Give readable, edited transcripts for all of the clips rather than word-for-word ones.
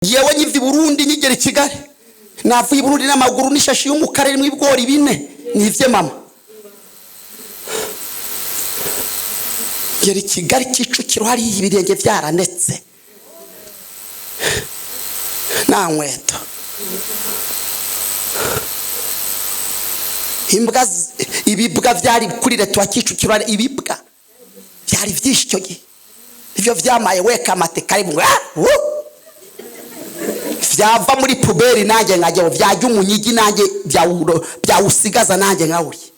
Yewe, nyiva i Burundi nyigera i Kigali, navuye i Burundi n'amaguru n'ishashi y'umukara irimo ibigori 4 nivye mama. Ngera i Kigali Kicukiro hariya, ibirenge byaranetse, nta nkweto, imbwa ibibwa byari kuri leta wa Kicukiro, ibibwa byari byinshi icyo gihe. Nibyo byamaye weka amate karibu ngo ah, wuh! Byava muri poubelle nanjye nkajyaho, byajya umunyigi nanjye byawusigaza nanjye nkawurya.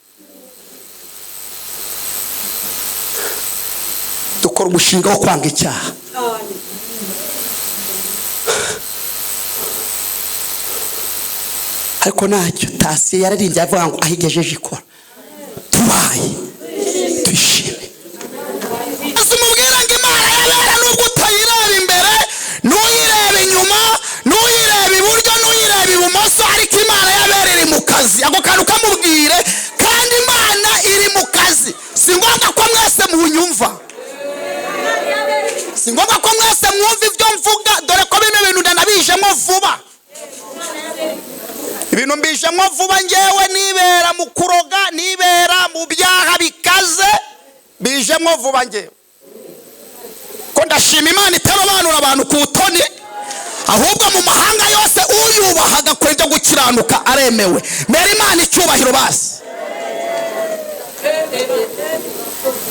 Dukora umushinga wo kwanga icyaha. Ariko ntacyo Tasiye yararimbye avuga ngo aho igejeje ikora, tubaye twishime. Umubwira ngo Imana yabera, nubwo utayireba imbere, ntuyirebe inyuma, ntuyirebe iburyo, ntuyirebe ibumoso, ariko Imana yabera iri mu kazi. Ako kantu kamubwire. Kandi Imana iri mu kazi. Si ngombwa ko mwese munyumva, si ngombwa ko mwese mwumva ibyo mvuga, dore ko bino bintu ndanabijemo vuba. Ibintu mbijemo vuba. Ngewe nibera mu kuroga, nibera mu byaha bikaze, bijemo vuba. Ngewe ko ndashima Imana itarobanura abantu ku butoni, ahubwo mu mahanga yose uyubaha agakora ibyo gukiranuka aremewe. Mbere Imana icyubahiro basi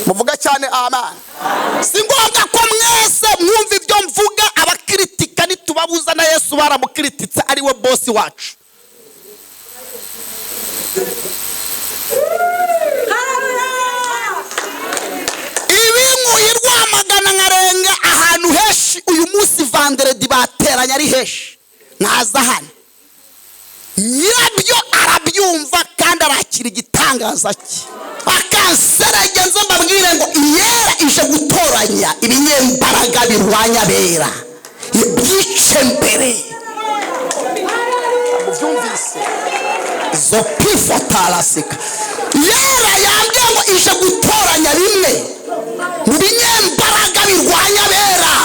muvuga cyane amen. Si ngombwa ko mwese mwumva ibyo mvuga. Abakiritika ntitubabuza, na Yesu baramukirititse, ari we bosi wacu. Ibinkuye Rwamagana nkarenga ahantu henshi, uyu munsi vendredi bateranye ari henshi, nkaza hano, nyirabyo arabyumva kandi arakira igitangaza cye akanserege. Nzo mbabwire ngo iyera ije gutoranya ibinyembaraga birwanya abera, ibyice mbere. Mubyumvise izo pifotarasika. Yera yambwiye ngo ije gutoranya bimwe mu binyembaraga birwanya abera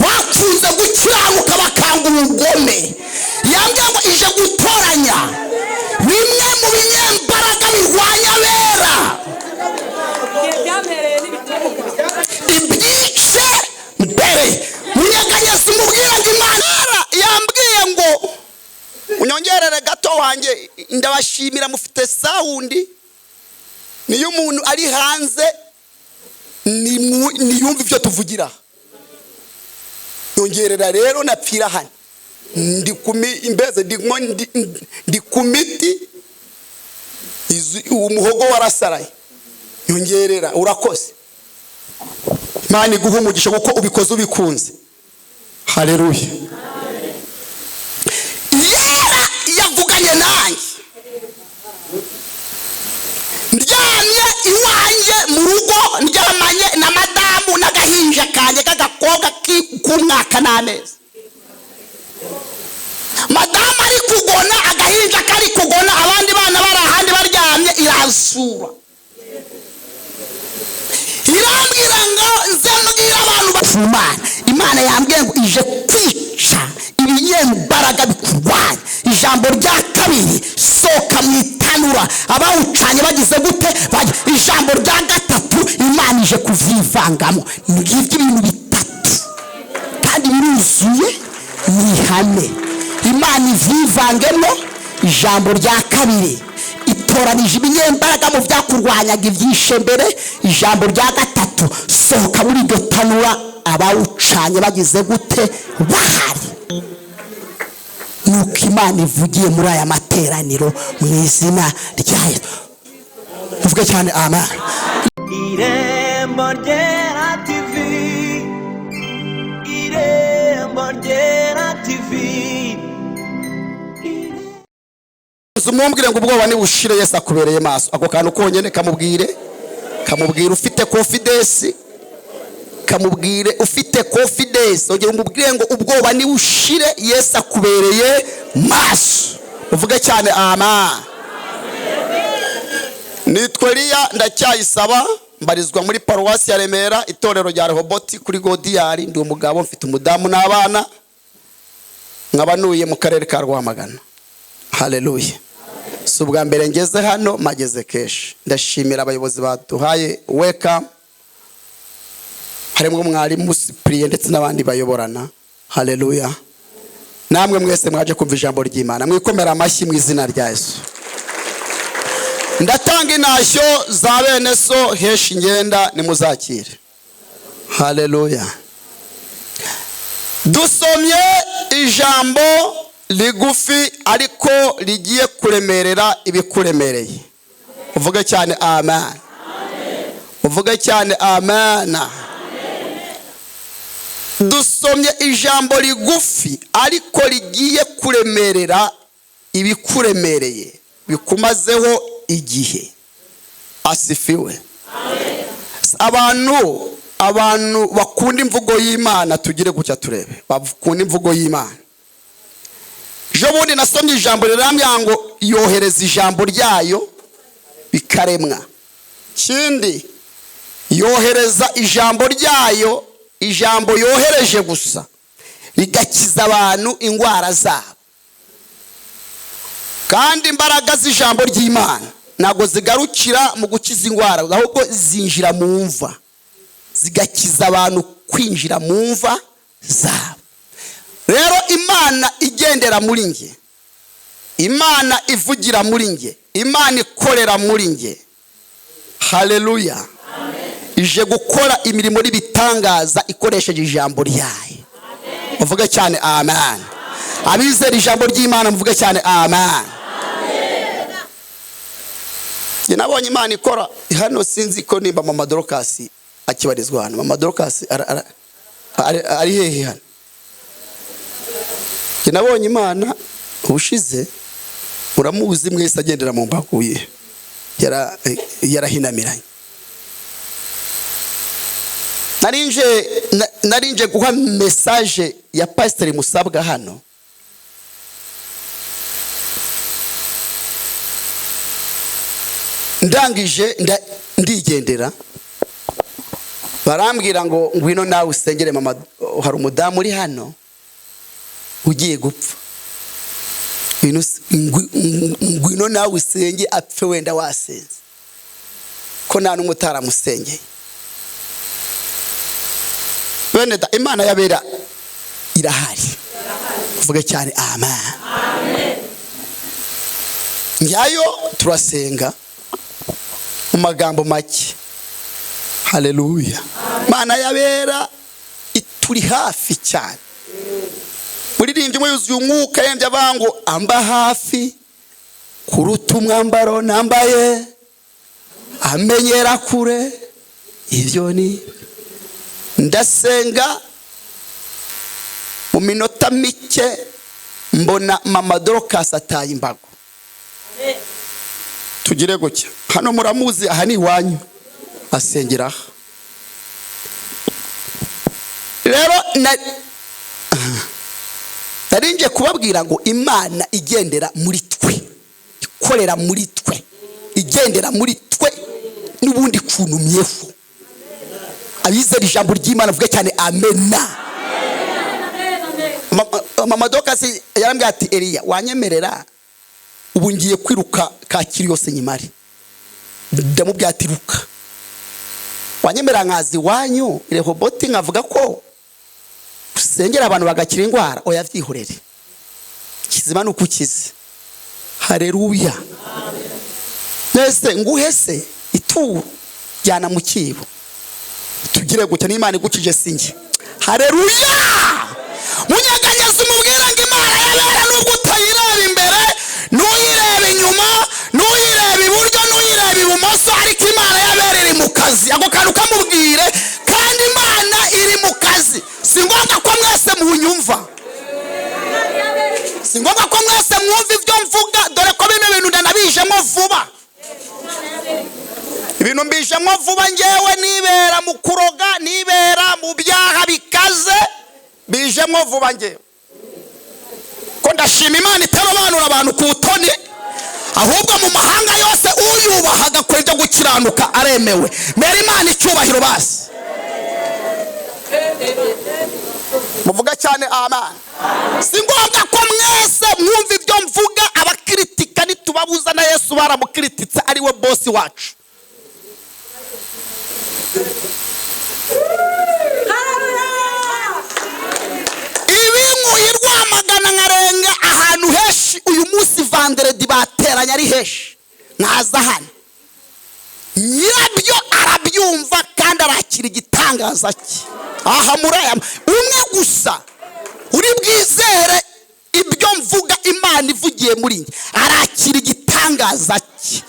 bakunze gukiranuka bakanga ubugome. Yambwiye ngo ije gutoranya bimwe mu binyembaraga birwanya abera, ibyice mbere. Munyeganyeza umubwira ngo Imana yambwiye ngo unyongerere gato wanjye. Ndabashimira, mufite sound. Niyo umuntu ari hanze niyumva ibyo tuvugira. Nyongerera rero, napfira hano. Ndi mbese ndi ku miti, umuhogo warasaraye. Nyongerera, urakoze. Imana iguha umugisha kuko ubikoze ubikunze. Haleluya. Yera yavuganye nanjye ndyamye iwanjye mu rugo, ndyamanye na madamu n'agahinja kanjye k'agakobwa k'umwaka n'amezi. Madamu ari kugona, agahinja kari kugona, abandi bana bari ahandi baryamye. Iransura, irambwira ngo nze mbwira abantu Imana. Imana yambwiye ngo ije kwica ibinyembaraga bikurwanya. Ijambo rya kabiri, sohoka mu itanura abawucanye bagize gute? Ijambo rya gatatu, Imana ije kuvyivangamo. Ngibyo ibintu bitatu kandi biruzuye, ni ihame. Imana ivyivangemo. Ijambo rya kabiri, itoranije ibinyembaraga mu byakurwanyaga, ibyishe mbere. Ijambo rya gatatu, sohoka muri iryo tanura abawucanye bagize gute? Bahari. Nuko Imana ivugiye muri aya materaniro mu izina rya Yesu. Tuvuge cyane amen. Irembo Ryera TV, Irembo Ryera TV. Umumbwire ngo ubwoba nibushire, Yesu akubereye maso. Ako kantu konyine kamubwire, kamubwire ufite confidence, kamubwire ufite confidence. Ongera umubwire ngo ubwoba nibushire, Yesu akubereye maso. Uvuge cyane amen. Nitwa Eliya Ndacyayisaba. Mbarizwa muri paruwasi ya Remera, itorero rya Rehoboti kuri Godiyari. Ndi umugabo, mfite umudamu n'abana, nkaba ntuye mu karere ka Rwamagana. Haleluya. Si ubwa mbere ngeze hano, mageze kenshi. Ndashimira abayobozi baduhaye welcome, harimo mwarimu Cyprien ndetse n'abandi bayoborana. Haleluya. Namwe mwese mwaje kumva ijambo ry'Imana, mwikomera amashyi mu izina rya Yesu. Ndatanga intashyo za bene so heshi ngenda, nimuzakire. Haleluya. Dusomye ijambo rigufi ariko rigiye kuremerera ibikuremereye. Uvuge cyane amen. Uvuge cyane amen. Dusomye ijambo rigufi ariko rigiye kuremerera ibikuremereye bikumazeho igihe. Asifiwe. Abantu bakunda imvugo y'Imana, tugire gutya turebe bakunda imvugo y'Imana. Ejo bundi nasomye ijambo rirambwira ngo yohereza ijambo ryayo bikaremwa. Kindi, yohereza ijambo ryayo, ijambo yohereje gusa rigakiza abantu indwara zabo. Kandi imbaraga z'ijambo ry'Imana ntabwo zigarukira mu gukiza indwara, ahubwo zinjira mu mva, zigakiza abantu kwinjira mu mva zabo. Rero Imana igendera muri nge, Imana ivugira muri nge, Imana ikorera muri nge. Haleluya. Ije gukora imirimo n'ibitangaza ikoresheje ijambo ryayo. Muvuge cyane amen. Abizera ijambo ry'Imana muvuge cyane amen. Njye nabonye Imana ikora hano, sinzi ko nimba Mama Dorcas akibarizwa hano. Mama Dorcas ari hehe hano? Njye nabonye Imana ubushize, muramuzi mwese, agendera mu mbago ye yarahinamiranye. Narinje guha message ya Pastor Musabwa hano. Ndangije ndigendera, barambwira ngo ngwino nawe usengere mama, hari umudamu uri hano ugiye gupfa, ngwino nawe usenge apfe, wenda wasenze ko nta n'umwe utaramusengeye. Bene da, Imana yabera irahari. Uvuge cyane amen. Njyayo turasenga mu magambo make. Haleluya. Imana yabera ituri hafi cyane. Muririmbyi umwe yuzuye umwuka yembye avuga ngo amba hafi kuruta umwambaro nambaye, amenyera kure ibyo ni. Ndasenga mu minota mike mbona Mama Dorcas ataye imbago. Tugire gutya hano, muramuzi, aha ni iwanyu, asengera aha. Rero narinje kubabwira ngo Imana igendera muri twe, ikorera muri twe, igendera muri twe n'ubundi kunumyeho. Abizera ijambo ry'Imana vuga cyane amena. Mama Dorcas yarambwiye ati Eliya wanyemerera ubu ngiye kwiruka Kacyiru yose nyimare. Ndamubwira ati ruka, wanyemerera nkazi iwanyu Rehoboti nkavuga ko usengera abantu bagakira indwara? Oya vyihorere, kizima nuko ukize. Haleluya. Nese nguhe se ituro jyana mu kibo, tugire gutya n'Imana igukije sinjye. Haleluya. Munyeganyeze umubwire ngo Imana yabera nubwo utayireba imbere, nuyireba inyuma, nuyireba iburyo, nuyireba ibumoso, ariko Imana yabera iri mu kazi. Ako kantu kamubwire, kandi Imana iri mu kazi. Si ngombwa ko mwese munyumva, si ngombwa ko mwese mwumva ibyo mvuga, dore ko bino bintu ndanabijemo vuba. Ibintu mbijemo vuba, ngewe nibera mu kuroga, nibera mu byaha bikaze, bijemo vuba ngewe. Ko ndashima Imana itarobanura abantu ku butoni, Ahubwo mu mahanga yose uyubaha agakora ibyo gukiranuka aremewe. Mbere Imana icyubahiro basi. Muvuga cyane amen. Si ngombwa ko mwese mwumva ibyo mvuga. Abakritika nitubabuza, na Yesu baramukrititse, ari we bosi wacu. Ibinkuye Rwamagana nkarenga ahantu henshi. Uyu munsi vendredi bateranye ari henshi, nkaza hano, nyirabyo arabyumva kandi arakira igitangaza cye. Aha muri aya umwe gusa uri bwizere ibyo mvuga, Imana ivugiye muri njye, arakira igitangaza cye.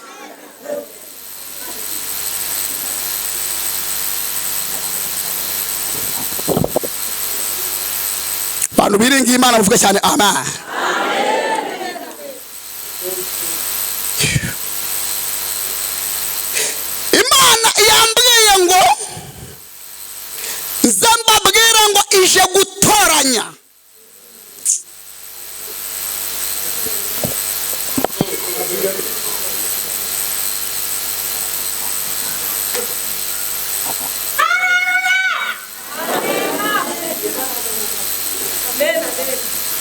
Abantu biringiye Imana bavuga cyane amen. Imana yambwiye ngo nze mbabwire ngo ije gutoranya.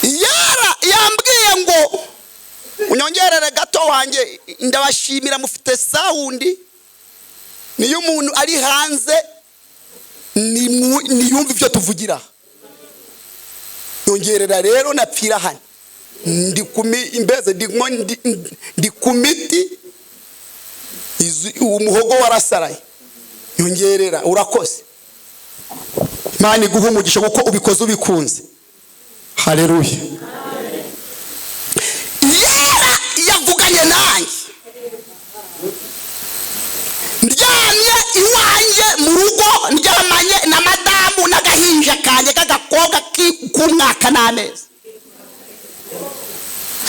Yara yambwiye ngo unyongerere gato wanjye. Ndabashimira mufite sound, niyo umuntu ari hanze niyumva ibyo tuvugira. Nyongerera rero napfira hano, ndi imbeze ndi ku miti, umuhogo warasaraye. Nyongerera, urakoze. Imana iguhe umugisha kuko ubikoze ubikunze. Haleluya. Yera yavuganye nanjye ndyamye iwanjye mu rugo, ndyamanye na madamu n'agahinja kanjye k'agakobwa k'umwaka n'amezi.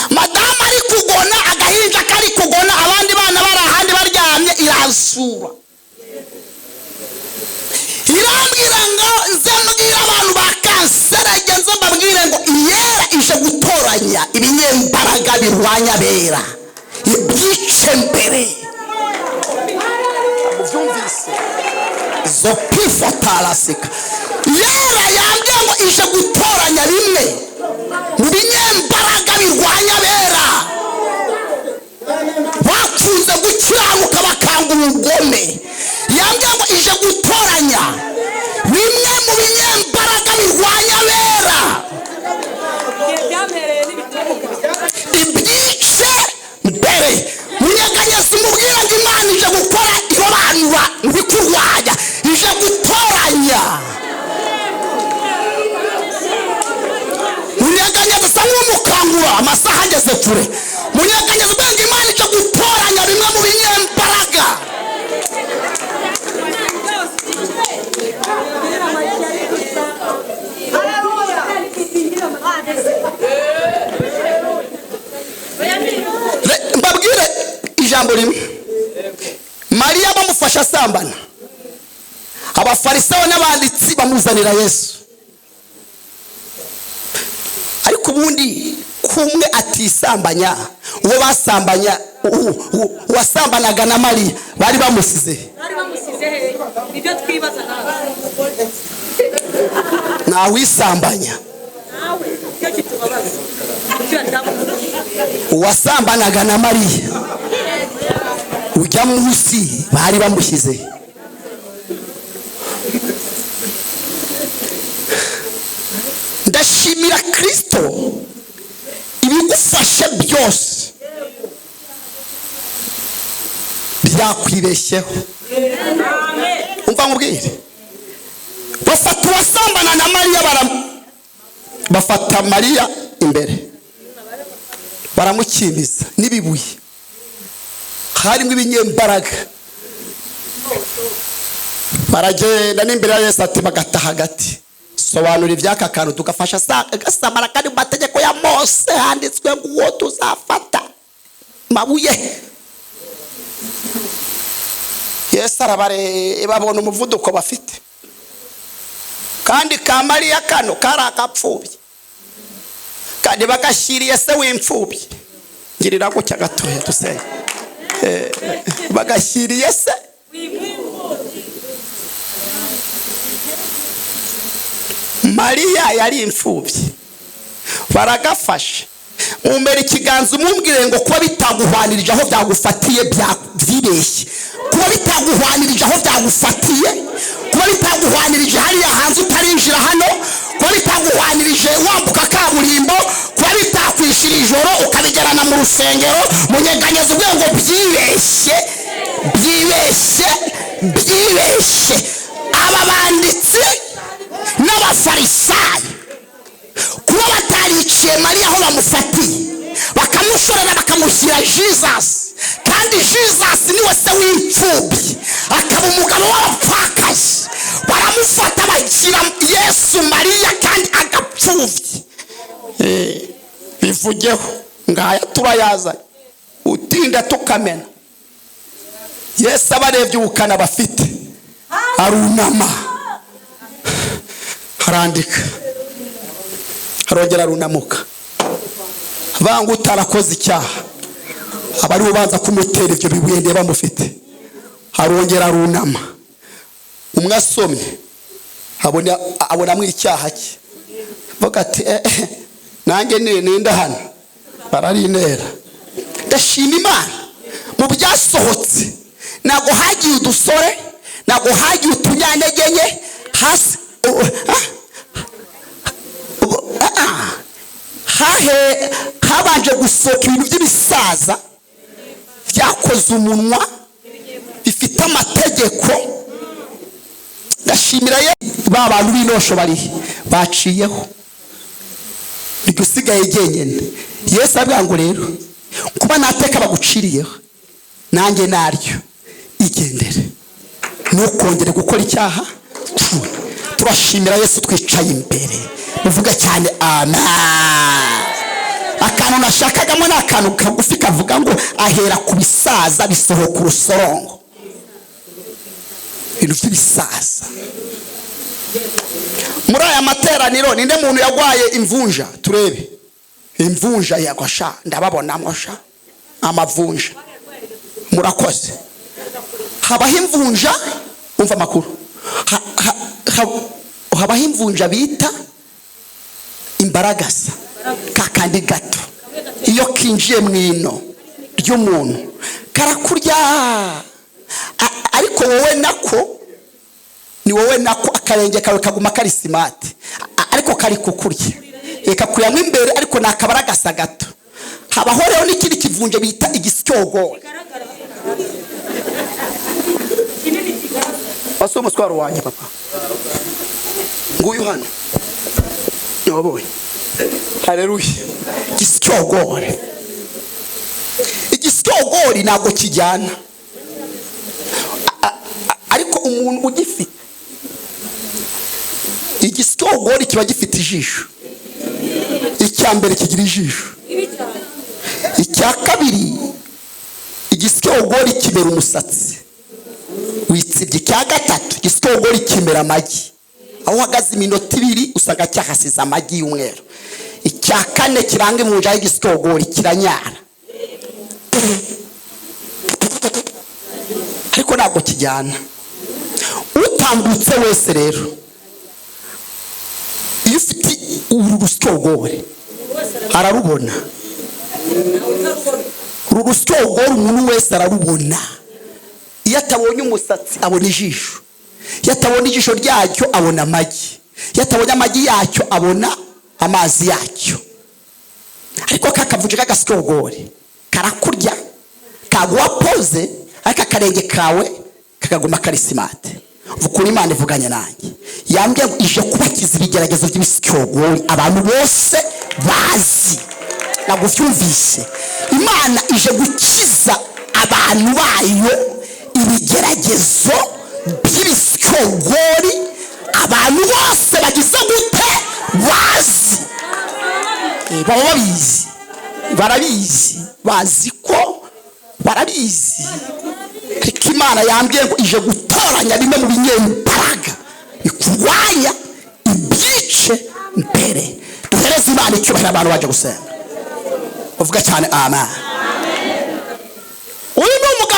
Madamu ari kugona, agahinja kari kugona, abandi bana bari ahandi baryamye. Iransura irambwira ngo nze mbwire abantu ba kanserege, nze mbabwire ngo Iyera ije gutoranya ibinyembaraga birwanya abera, ibyice mbere. Mubyumvise izo pifotarasika. Yera yambwiye ngo ije gutoranya bimwe mu binyembaraga birwanya abera, bakunze gukiranuka bakanga ubugome. Yambwiye ngo ije gutoranya bimwe mu binyembaraga birwanya abera, ibyice mbere. Munyeganyeza umubwira ngo Imana ije gukora irobanura mu bikurwanya, ije gutoranya. Munyeganyeza asa nk'umukangura, amasaha ageze kure. Munyeganyeza ubwira ngo Imana ije gutoranya bimwe mu binyembaraga. Mbabwire ijambo rimwe. Mariya bamufasha asambana, abafarisayo n'abanditsi bamuzanira Yesu. Ariko ubundi kumwe atisambanya, uwo basambanya, uwasambanaga na Mariya bari bamusize, Ibyo twibaza nawe ntawisambanya. Nawe icyo kitubabaza icyo yatamuze. Uwasambanaga na Mariya ujya munsi bari bamushyize. Ndashimira Kristo ibigufashe byose byakwibeshyeho. Umva nkubwire, bafata uwasambana na Mariya, bafata Mariya imbere baramukimbiza n'ibibuye, harimo ibinyembaraga. Baragenda n'imbere ya Yesu ati bagata hagati. Sobanura iby'aka kantu tugafasha gasamara, kandi mu mategeko ya Mose handitswe ngo uwo tuzafata mabuye. Yesu arabareba abona umuvuduko bafite, kandi ka Mariya kano kari akapfubye, kandi bagashyiriye se w'imfubyi. Ngirira gutya gatoya dusenge. Bagashyiriye se Mariya yari imfubyi, baragafashe. Mumbere ikiganza umubwire ngo kuba bitaguhwanirije aho byagufatiye byibeshye, kuba bitaguhwanirije aho byagufatiye, kuba bitaguhwanirije hariya hanze utarinjira hano, kuba bitaguhwanirije wambuka kaburimbo, kuba bitakwishyura ijoro ukabigerana mu rusengero, munyeganyeza ubwenge ngo byibeshye, byibeshye, byibeshye. Aba banditsi n'abafarisayo kuba batariciye Mariya aho bamufatiye, bakamushorera bakamushyira Jesus, kandi Jesus niwe se w'imfubyi, akaba umugabo w'abapfakazi, baramufata bashyira Yesu Mariya kandi agapfubyi. Bivugeho ngaya turayazanye, utinda tukamena. Yesu abarebye ubukana bafite arunama arandika, arongera arunamuka. Banga utarakoze icyaha abari ubanza kumutera ibyo bibuye ndeba bamufite. Arongera arunama, umwe asomye abonamo icyaha cye, avuga ati nanjye ninda hano bararinera. Ndashima Imana mu byasohotse ntabwo hagiye udusore, ntabwo hagiye utunyantege nke hasi. Habanje gusohoka ibintu by'ibisaza byakoze umunwa bifite amategeko. Ndashimira ye ba bantu b'inosho bari baciyeho, usigaye jyenyine. Yesu avuga ngo rero kuba nateka baguciriyeho nanjye naryo igendere, ntukongere gukora icyaha. Turashimira Yesu twicaye imbere, muvuga cyane amen. Akantu nashakagamo ni akantu kagufi kavuga ngo ahera ku bisaza bisohoka urusorongo, ibintu by'ibisaza. Muri aya materaniro ninde muntu yagwaye imvunja? Turebe imvunja yagwa sha, ndababonamo sha amavunja. Murakoze. Habaho imvunja, umva amakuru, habaho imvunja bita imbaragasa, kakandi gato iyo kinjiye mu ino ry'umuntu karakurya, ariko wowe nako ni wowe nako akarenge kawe kaguma kari simati, ariko kari kukurya reka kuyamo imbere, ariko ni akabaragasa gato. Habaho rero n'ikindi kivunje bita igisyogori. Wasi umuswaro wanjye papa nguyu hano nabonye. Haleluya. Igisyogori, igisyogori ntabwo kijyana, ariko umuntu ugifite igisyogori kiba gifite ijisho. Icya mbere kigira ijisho, icya kabiri igisyogori kimera umusatsi witsibye, icya gatatu igisyogori kimera amagi, aho uhagaze iminota ibiri usanga cyahasize amagi y'umweru. Icya kane kiranga imvunja y'igisyogori kiranyara, ariko ntabwo kijyana. Utambutse wese rero iyo ufite uru rusyogori ararubona, uru rusyogori umuntu wese ararubona. Iyo atabonye umusatsi abona ijisho, iyo atabonye ijisho ryacyo abona amagi, iyo atabonye amagi yacyo abona amazi yacyo. Ariko kakavunje k'agasyogori karakurya kaguha poze, ariko akarenge kawe kakaguma kari simate. Ukuntu Imana ivuganye nanjye yambwiye ngo ije kubakiza ibigeragezo by'ibisyogori abantu bose bazi. Ntabwo ubyumvise. Imana ije gukiza abantu bayo ibigeragezo by'ibisyogori abantu bose bagize gute bazi. Baba babizi, barabizi, bazi ko barabizi. Ariko Imana yambwiye ngo ije gutoranya bimwe mu binyembaraga bikurwanya ibyice mbere. Duhereze Imana icyubahiro abantu baje gusenga. Uvuga cyane amen.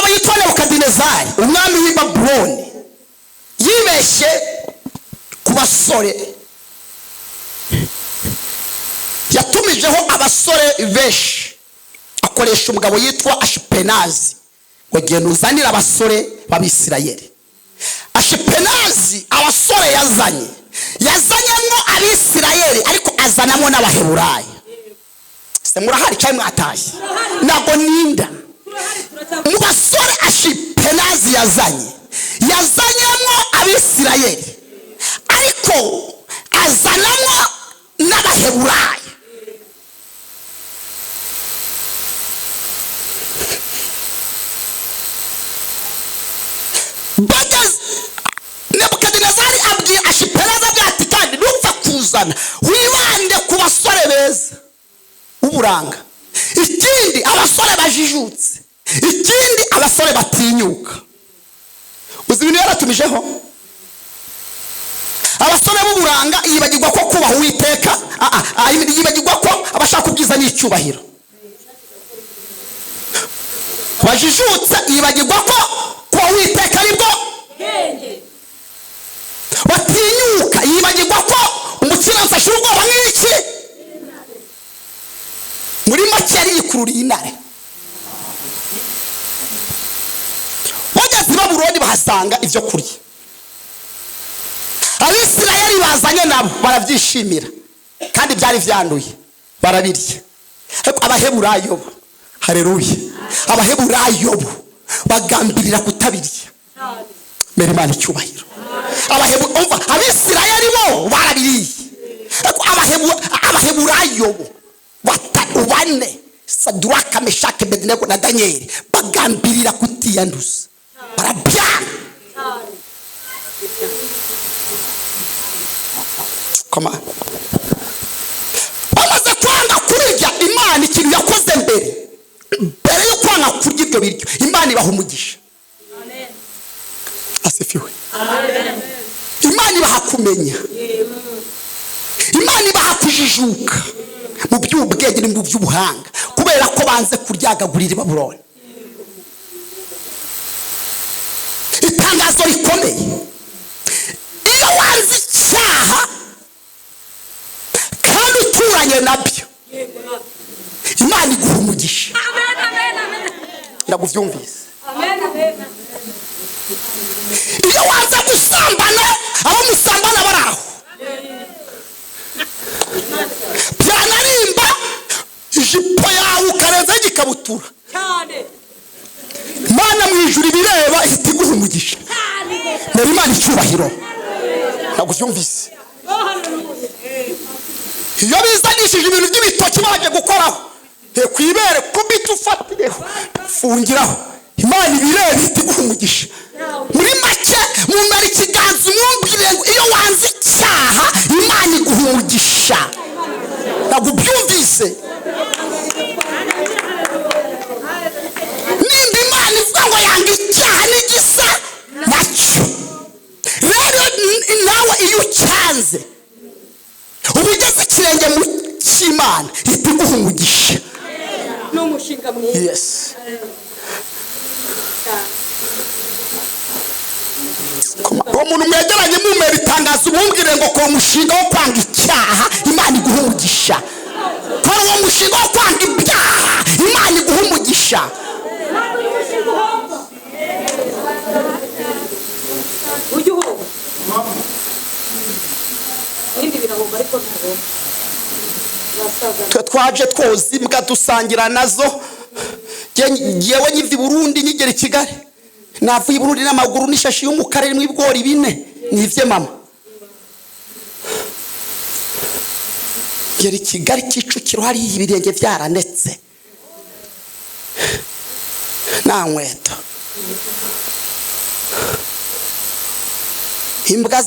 Umugabo yitwa Nebukadinezari, umwami w'i Babuloni, yibeshye ku basore. Yatumijeho abasore benshi, akoresha umugabo yitwa Ashipenazi ngo genda uzanire abasore b'Abisirayeli. Ashipenazi abasore yazanye, yazanyemo Abisirayeli, ariko azanamo n'Abaheburayo. Se murahari cyangwa mwatashye? Ntabwo ninda. Mu basore Ashipenazi yazanye, yazanyemo Abisirayeli, ariko azanamo n'Abaheburayo. Bageze, Nebukadinezari abwira Ashipenazi, abwira ati: "Kandi nupfa kuzana, wibande ku basore beza w'uburanga, ikindi abasore bajijutse, ikindi abasore batinyuka." Uzi ibintu yaratumijeho? Abasore b'uburanga, yibagirwa ko kubaha Uwiteka, yibagirwa ko abashaka ubwiza n'icyubahiro. Bajijutse, yibagirwa ko kubaha Uwiteka aribwo. Batinyuka, yibagirwa ko umukiranutsi ashira ubwoba nk'iki. Muri make, yari yikururiye intare. Bageze i Babuloni, bahasanga ibyo kurya. Abisirayeli bazanye nabo barabyishimira, kandi byari byanduye, barabirya. Ariko Abaheburayo bo, hareruya, Abaheburayo bo bagambirira kutabirya. Mbere Imana icyubahiro. Umva, Abisirayeli bo barabiriye, ariko Abaheburayo bo bane, Saduraka, Meshake, Bedenego na Daniyeli, bagambirira kutiyanduza, barabyanga. Koma. Bamaze kwanga kubirya, Imana ikintu yakoze mbere yo kwanga kurya ibyo biryo, Imana ibaha umugisha. Asifiwe. Imana ibaha kumenya, Imana ibaha kujijuka mu by'ubwenge no mu by'ubuhanga, kubera ko banze kuryagagurira i Babuloni. Itangazo rikomeye: iyo wanze icyaha kandi uturanye nabyo, Imana iguha umugisha. Ndaguvyumvise. Iyo wanze gusambana, abo musambana bari aho, byanarimba ijipo yawe ukarenzaho igikabutura, Imana mu ijuru ibireba, ihita iguha umugisha. Nari Imana icyubahiro. Ntabwo ubyumvise. Iyo bizanishije ibintu by'ibitoki baje gukoraho, he ku ibere, kubita, ufatireho, fungiraho, Imana ibireba, ihita iguha umugisha. Muri make, mumara ikiganza umwumvire ngo iyo wanze icyaha, Imana iguha umugisha. Ntabwo ubyumvise. Nimba Imana ivuga ngo yanga icyaha n'igisa nacyo, rero nawe iyo ucyanze, uba ugeze ikirenge mu cy'Imana, ihita iguha umugisha. Ni umushinga mwiza. Yes. Uwo muntu mwegeranye, mumera itangazo, umubwire ngo kora umushinga wo kwanga icyaha, Imana iguha umugisha. Kora uwo mushinga wo kwanga ibyaha, Imana iguha umugisha. Ntabwo uyu mushinga uhomba, ujya uhomba. Ibindi birahomba, ariko ntahomba basaza. Twe twaje twoza imbwa, dusangira nazo. Ngewe nyiva i Burundi, nkigera i Kigali, navuye i Burundi n'amaguru n'ishashi y'umukara irimo ibigori bine nivye mama. Ngera i Kigali, Kicukiro hariya, ibirenge byaranetse, nta nkweto. Imbwa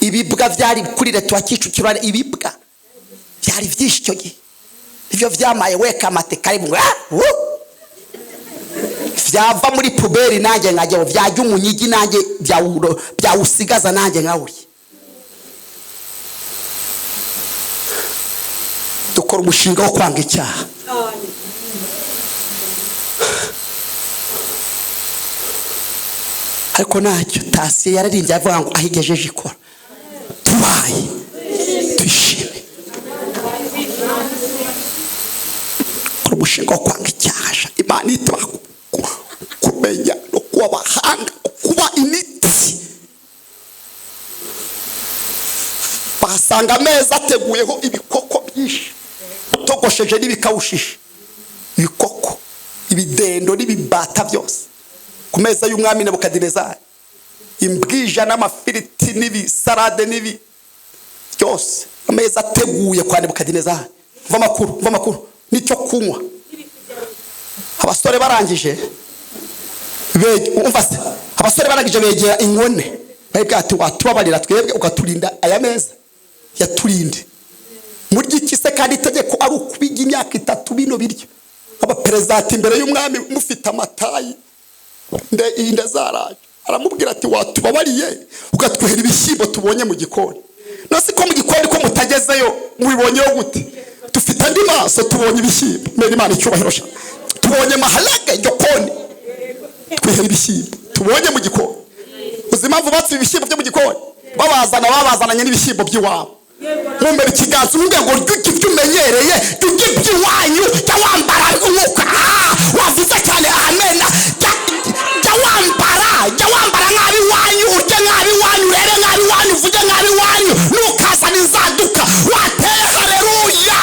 ibibwa byari kuri leta wa Kicukiro hari ibibwa byari byinshi icyo gihe. Ivyo vyamaye weka amate karibu, ah, wu. Vyava muri poubelle, nanjye nkajyaho. Byajya umunyigi, nanjye byawusigaza, nanjye nkawurya. Dukora umushinga wo kwanga icyaha. Cyane. Ariko ntacyo tasiye yararimbye avuga ngo aho igejeje ikora, tubaye twishime. Kora umushinga wo kwanga icyaha. Imana itubaha kumenya no kuba abahanga, kuba initi. Bahasanga ameza ateguyeho ibikoko byinshi utogosheje n'ibikawushije, ibikoko, ibidendo n'ibibata byose ku meza y'umwami Nebukadinezari, imbwija n'amafiriti n'ibisarade n'ibi byose, ameza ateguye kwa Nebukadinezari. Mva amakuru, mva amakuru n'icyo kunywa. Abasore barangije, umva se, abasore barangije begera inkone, baribwira ati watubabarira twebwe ukaturinda aya meza, yaturinde murya iki se kandi itegeko ari ukubiga imyaka 3 bino biryo. Abaperezida imbere y'umwami mufite amatayi inda zaraje, aramubwira ati watubabariye ugatwihera ibishyimbo tubonye mu gikoni. Nasi ko mu gikoni ko mutagezeyo mubibonyeho gute? Dufite andi maso, tubonye ibishyimbo. Mbere Imana icyubahiro sha, tubonye maharage gikoni, twihera ibishyimbo tubonye mu gikoni. Uzi impamvu batse ibishyimbo byo mu gikoni? Babazana babazananye n'ibishyimbo by'iwabo. Mumbere ikiganza umubwira ngo rya ibyo umenyereye, rya iby'iwanyu, jya wambara umwuka. Wavuze cyane amena. Jya wambara, jya wambara nk'ab'iwanyu, urye nk'ab'iwanyu, urebe nk'ab'iwanyu, uvuge nk'ab'iwanyu, ntukazane inzaduka. Wateye haleluya.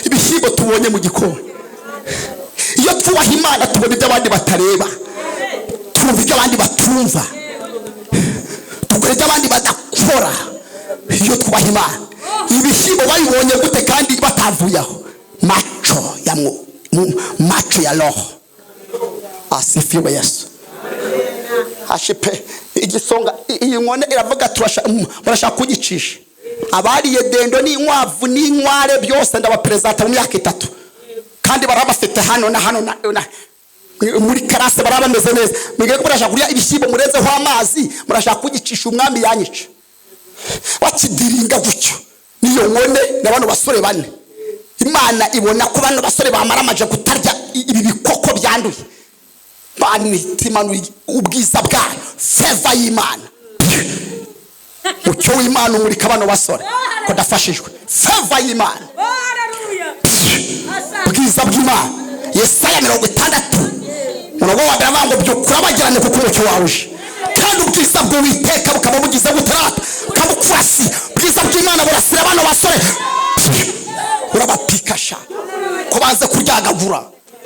Ibishyimbo tubonye mu gikoni. Iyo twubaha Imana tubona ibyo abandi batareba, twumva ibyo abandi batumva, dukora ibyo abandi badakora. Iyo twubaha Imana, ibishyimbo babibonye gute kandi batavuye aho? Macho ya macho ya roho. Asifiwe Yesu. Ashipe igisonga iyi nkone iravuga barashaka kugicisha. Abariye dendo n'inkwavu n'inkware byose ndabaperezida mu myaka 3, kandi barabafite hano na hano na muri karase baraba bameze neza. Mwige ko murashaka kurya ibishyimbo murenzeho amazi, murashaka kugicisha umwami yanyica. Bakidiringa gutyo niyo nkone na bano basore bane. Imana ibona ko bano basore bamaramaje kutarya ibi bikoko byanduye, banitima ubwiza bwayo, feva y'Imana, mucyo w'Imana umurika bano basore ko ndafashijwe. Feva y'Imana, bwiza bw'Imana. Yesaya 60 umurongo wa mbere avuga ngo byukura bagirane kuko umucyo wawe uje, kandi ubwiza bw'Uwiteka bukaba bugize butarata bukabukurasi. Ubwiza bw'Imana burasira bano basore, urabapikasha ko banze kuryagagura.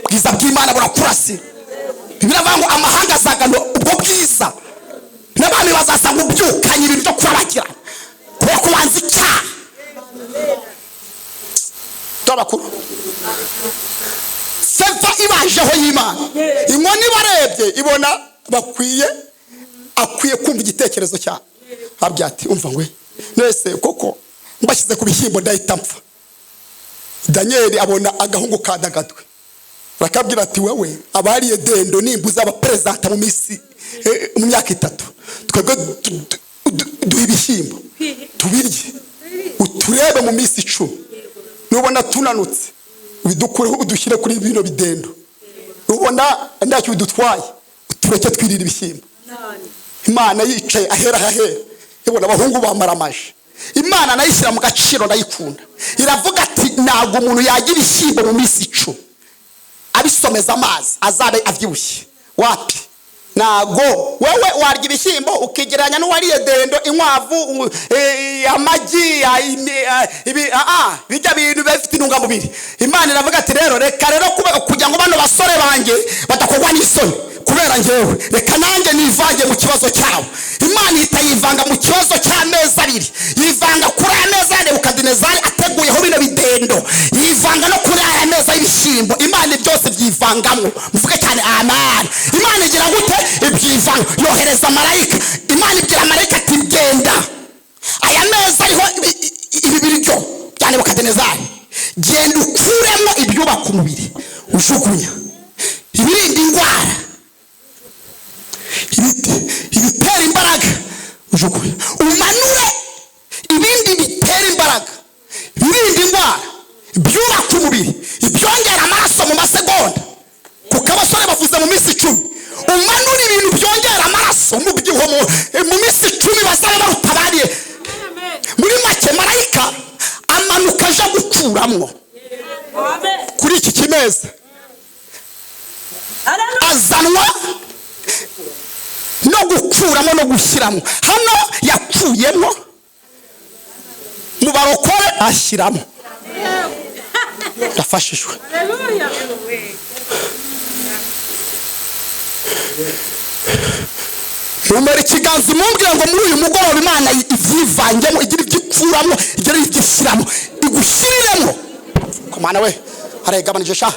Ubwiza bw'Imana burakurasira. Biravuga ngo amahanga azagana ubwo bwiza, n'abami bazasanga ubyukanye ibintu byo kurabagirana kubera ko banze icyaha. Abakuru seva ibajeho y'Imana, inkoni barebye ibona bakwiye, akwiye kumva igitekerezo cyabo. Abwira ati umva ngwe nese koko mbashyize ku bishyimbo ndahita mpfa. Daniel abona agahungu kadagadwe, rakabwira ati wewe abariye dendo nimbuza abaperezida mu minsi mu myaka 3, twebwe duha ibishyimbo tubirye, uturebe mu minsi 10, nubona tunanutse ubidukureho udushyire kuri bino bidendo, nubona ntacyo bidutwaye utureke twirira ibishyimbo. Imana yicaye ahera hahera ibona abahungu bamaramaje. Imana nayishyira mu gaciro, ndayikunda. Iravuga ati ntabwo umuntu yagira ibishyimbo mu minsi 10 abisomeza amazi azabe abyibushye. Wapi, ntago wewe warya ibishyimbo ukigereranya n'uwariye dendo, inkwavu, amagi, bijya bintu bifite intungamubiri. Imana iravuga ati rero reka rero kugira ngo bano basore banjye badakorwa n'isoni kubera njyewe, reka nanjye nivange mu kibazo cyabo. Imana ihita yivanga mu kibazo cy'amezi 2, yivanga kuri aya meza ya Nebukadinezari ateguyeho bino bidendo, yivanga no kuri aya meza y'ibishyimbo. Imana byose byivangamo. Muvuge cyane amen. Imana igira gute? Ibyivanga, yohereza marayika. Imana ibwira marayika ati genda, aya meza ariho ibi biryo bya Nebukadinezari, genda ukuremo ibyubaka umubiri ujugunya, ibirinda indwara, ibitera imbaraga ujugunya, umanure ibindi bitera imbaraga, ibirinda Amaraso, umubyibuho mu minsi 10 bazaba barutabariye. Muri make, marayika amanuka aje gukuramwo kuri iki kimeza, azanwa no gukuramo no gushyiramo. Hano yakuyemo mu barokore, ashyiramo. Ndafashijwe. Mumera ikiganza, mumbwira ngo muri uyu mugoroba Imana ivyivangemo, igira ibyo ikuramo, igira ibyo ishyiramo, igushyiriremo. Komana we aregabanije sha.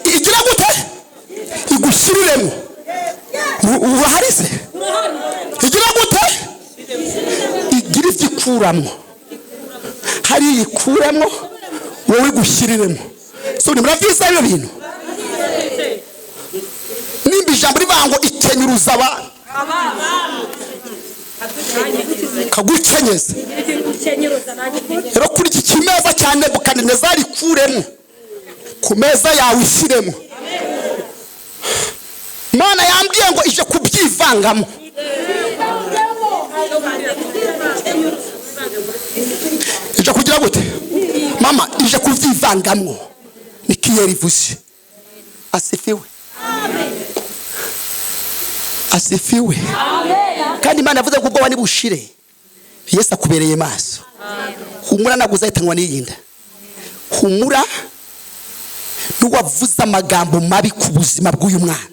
Igira gute? Igushyiriremo. Urahari se? Igira gute? Igira ibyo ikuramo, hari ikuramo, wowe igushyiriremo. So ni murabyiza ibyo bintu. Nimba ijambo rivuga ngo ikenyuruza abantu, kagukenyeza. Rero kuri iki kimeza cya Nebukadinezari ikuremo, ku meza yawe ishyiremo. Imana yambwiye ngo ije kubyivangamo. Ije kugira gute mama? Ije kubyivangamo. Ni kiyeri ivuze. Asifiwe, asifiwe. Kandi Imana yavuze ko ubwoba nibushire, Yesu akubereye maso. Humura, ntabwo uzahitanwa n'iyinda. Humura, n'uwavuze amagambo mabi ku buzima bw'uyu mwana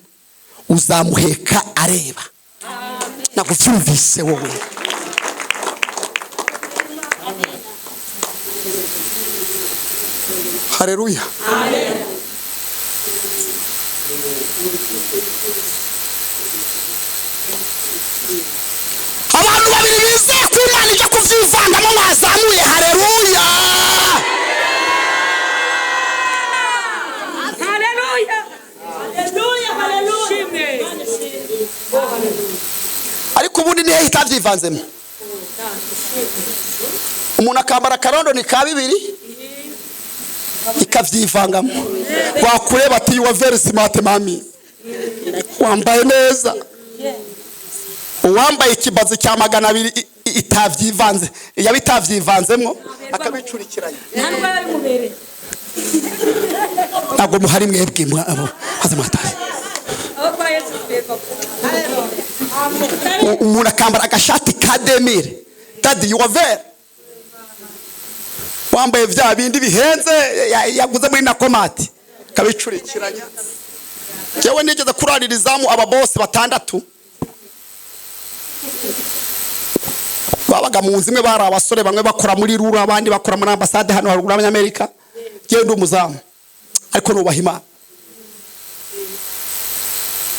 uzamuheka areba. Ntabwo ubyumvise wowe. Haleluya. Abantu babiri bizeye ko Imana ijya kubyivangamo bazamuye haleluya. Ariko ubundi nihe itabyivanzemo? Umuntu akambara akarondo ni ka 2 ikabyivangamo. Wakureba ati you are very smart mami, wambaye neza. Uwambaye ikibazo cya 200 itavyivanze, yabitavyivanzemo akabicurikiranya. Ntabwo muhari mwebwe abo hazimataye. Umuntu akambara agashati ka 2000, daddy you are very, wambaye vya bindi bihenze yaguze muri nakomati, kabicurikiranya. Jewe nigeze kuraririzamu aba boss 6 babaga mu nzu imwe, bari abasore, bamwe bakora muri rura, abandi bakora muri ambasade hano haruguru y'Abanyamerika. Jewe ndi umuzamu ariko nubaha Imana.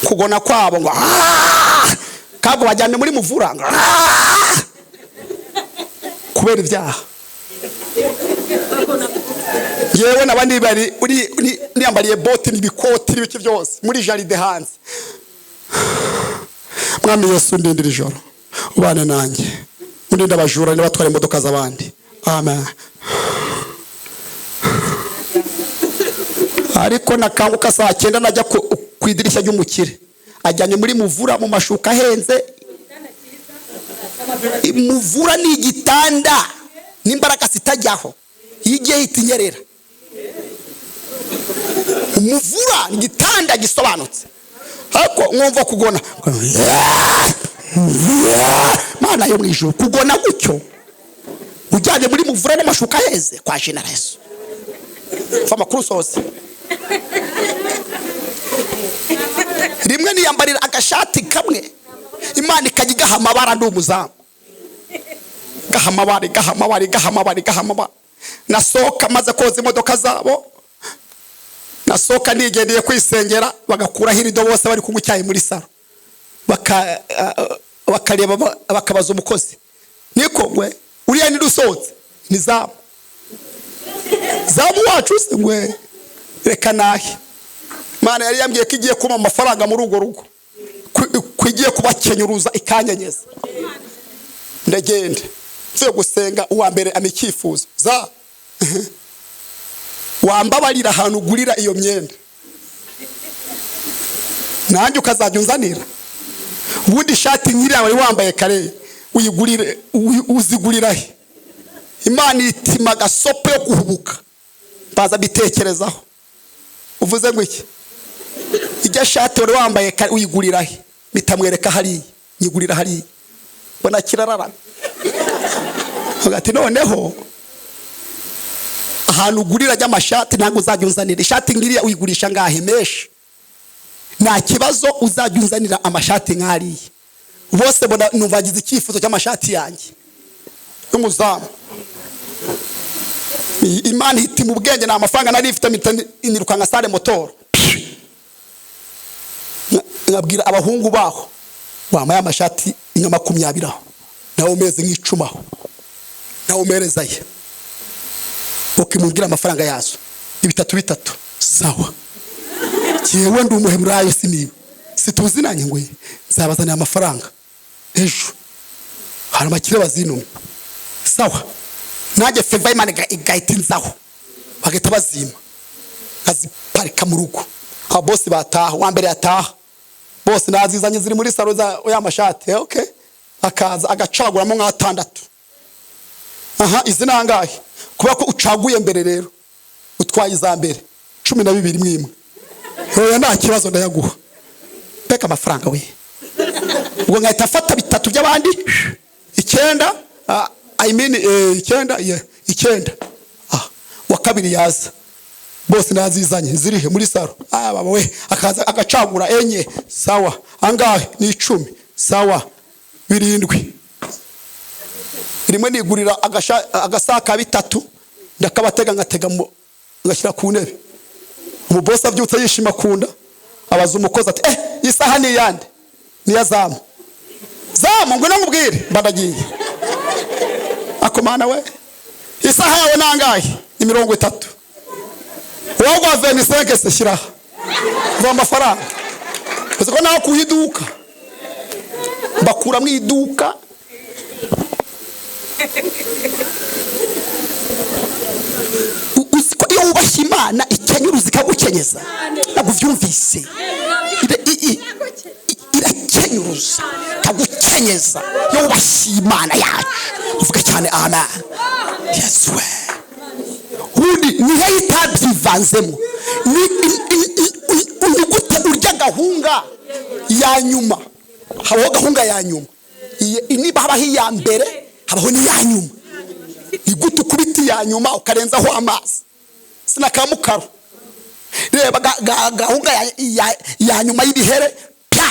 Kugona kwabo ngo kabwo bajyane muri muvura ngo kubera ibyaha. Yewe nabandi bari uri niyambariye bote n'ibikoti n'ibiki byose muri jaride hanze. Mwami Yesu ndindira ijoro ubane nanjye, undinde abajura n'abatwara imodoka z'abandi. Amen. Ariko nakanguka saa 9 najya ku idirishya ry'umukire, ajyanye muri muvura mu mashuka ahenze. Muvura ni igitanda n'imbaraga zitajyaho, igihe itinyerera. Umuvura ni igitanda gisobanutse, ariko mwumva kugona Mana yo mu ijuru, kugona gutyo ujyanye muri muvura n'amashuka aheze kwa Jina Yesu. Mfa amakuru sose. Rimwe niyambarira agashati kamwe, Imana ikajya igaha amabara, ndi umuzamu. Gaha amabara, gaha amabara, gaha amabara, gaha amabara. Nasohoka maze koza imodoka zabo, nasohoka nigendeye kwisengera, bagakuraho irido bose bari kunywa icyayi muri salo. Bakareba, bakabaza umukozi, niko ngwe uriya ni rusohotse ni zamu zamu wacu se? Ngwe reka nahe. Imana yari yambwiye ko igiye kumpa amafaranga muri urwo rugo, ko igiye kubakenyuruza ikanyenyeza. Ndagenda mvuye gusenga, uwa mbere ama icyifuzo za wambabarira ahantu ugurira iyo myenda nanjye ukazajya unzanira. Ubundi ishati nk'iriya wari wambaye kare uyigurire, uzigurira he? Imana itima agasopo yo guhubuka, baza bitekerezaho. Uvuze ngo iki? Ijya shati wari wambaye kare uyigurira he? Bitamwereka hariya, nyigurira hariya, mbona kirarara. Ati noneho ahantu ugurira ry'amashati ntabwo uzajya unzanira ishati ngiriya. Uyigurisha ngahe? Menshi. Nta kibazo, uzajya unzanira amashati nk'ariya. Bose mbona numva bagize icyifuzo cy'amashati yanjye y'umuzamu. Imana ihita mu bwenge. Ni amafaranga nari ifite, mpita nirukanka sale motoro, nkabwira abahungu baho wambaye amashati nka 20 aho, nawe umeze nk'icumi aho, nawe umerezaye, ukimubwira amafaranga yazo ni bitatu bitatu. Sawa, jyewe ndi Umuheburayo, siniba situzinanye ngo nzabazanira amafaranga ejo, hari abakire bazinumye. Sawa, nanjye favor y'Imana igahita inzaho, bagahita bazima, nkaziparika mu rugo. Aba bosi bataha, uwa mbere yataha, bose nazizanye, ziri muri salo za ya mashati. Okay, akaza agacaguramo nk'atandatu. Aha, izi ni angahe? Kubera ko ucaguye mbere rero, utwaye iza mbere, 12 mwimwe. Oya, nta kibazo, ndayaguha. Mbega amafaranga we! Ubwo nkahita afata bitatu by'abandi, icyenda, I mean, icyenda, yeah, icyenda. Wa kabiri yaza, bose nazizanye, zirihe? Muri salo. Baba we, akaza agacagura enye. Sawa, angahe? Ni 10. Sawa, birindwi. Rimwe nigurira agasaka bitatu, ndakabatega, ngatega ngashyira ku ntebe. Umubosi abyutse yishima, akunda abaza umukozi ati: "Eh, isaha ni iyande?" "Niya zamu." "Zamu, ngwino nkubwire." Mba ndagiye. "Akomana we, isaha yawe nangahe?" "Ni 30." "Wowe gwa 25 se? Shyiraha mva amafaranga." Uzi ko nawe ku iduka bakura mu iduka. Uzi ko iyo wubashye Imana ikenyuruza, ikagukenyeza? Ntabwo ubyumvise. Irakenyuruza, ikagukenyeza iyo wubashye Imana yacu. Uvuga cyane amen. Yesu we! Ubundi ni he itabyivanzemo? Ni gute urya gahunga ya nyuma? Habaho gahunga ya nyuma. Niba habaho iya mbere, habaho n'iya nyuma. Ni gute ukubita iya nyuma ukarenzaho amazi sinakamukaro? Reba gahunga ya nyuma y'ibihere, pya,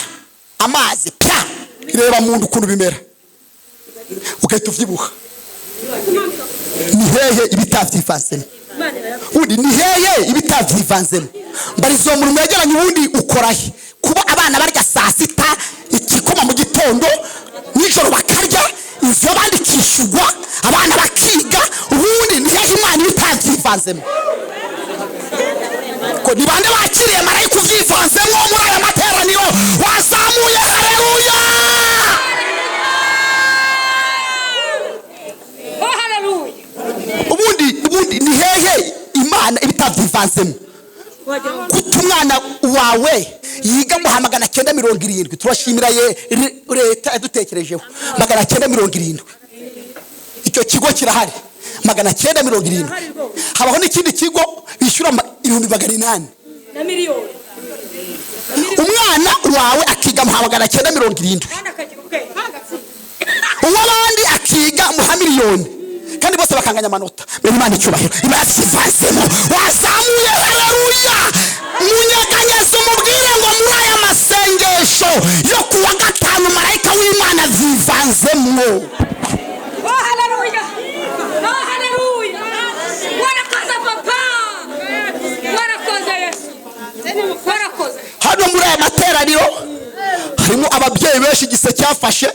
amazi pya. Reba mu nda ukuntu bimera, ugahita uvyibuha. Ni hehe ibitabyivanzemo? Ubundi ni hehe ibitabyivanzemo? Mbarizo uwo muntu mwegeranye. Ubundi ukora he kuba abana barya saa sita igikoma, mu gitondo nijoro bakarya, inzu y'abandi ikishyurwa, abana bakiga? Ubundi ni hehe Imana ibitabyivanzemo? Ko ni bande bakiriye marayika ubyivanzemo muri aya materaniro? Wazamuye haleluya! Oh, haleluya! Ubundi ni hehe Imana ibitabyivanzemo? Wagira ngo Kuta umwana wawe yiga muha 970. Turashimira ye leta yadutekerejeho. 970, icyo kigo kirahari, 970. Habaho n'ikindi kigo bishyura 800,000. Na miliyoni. Umwana wawe akiga muha 970, kandi akagira ubwenge. Uw'abandi akiga muha miliyoni, kandi bose bakanganya amanota. Mbere Imana icyubahiro iba yakivanzemo. Wazamuye haleluya! Munyeganyeze, umubwire ngo muri aya masengesho yo kuwa gatanu marayika w'Imana byivanzemo. Oh, haleluya! Oh, haleluya! Warakoze papa, warakoze Yesu, warakoze. Hano muri aya materaniro harimo ababyeyi benshi igise cyafashe,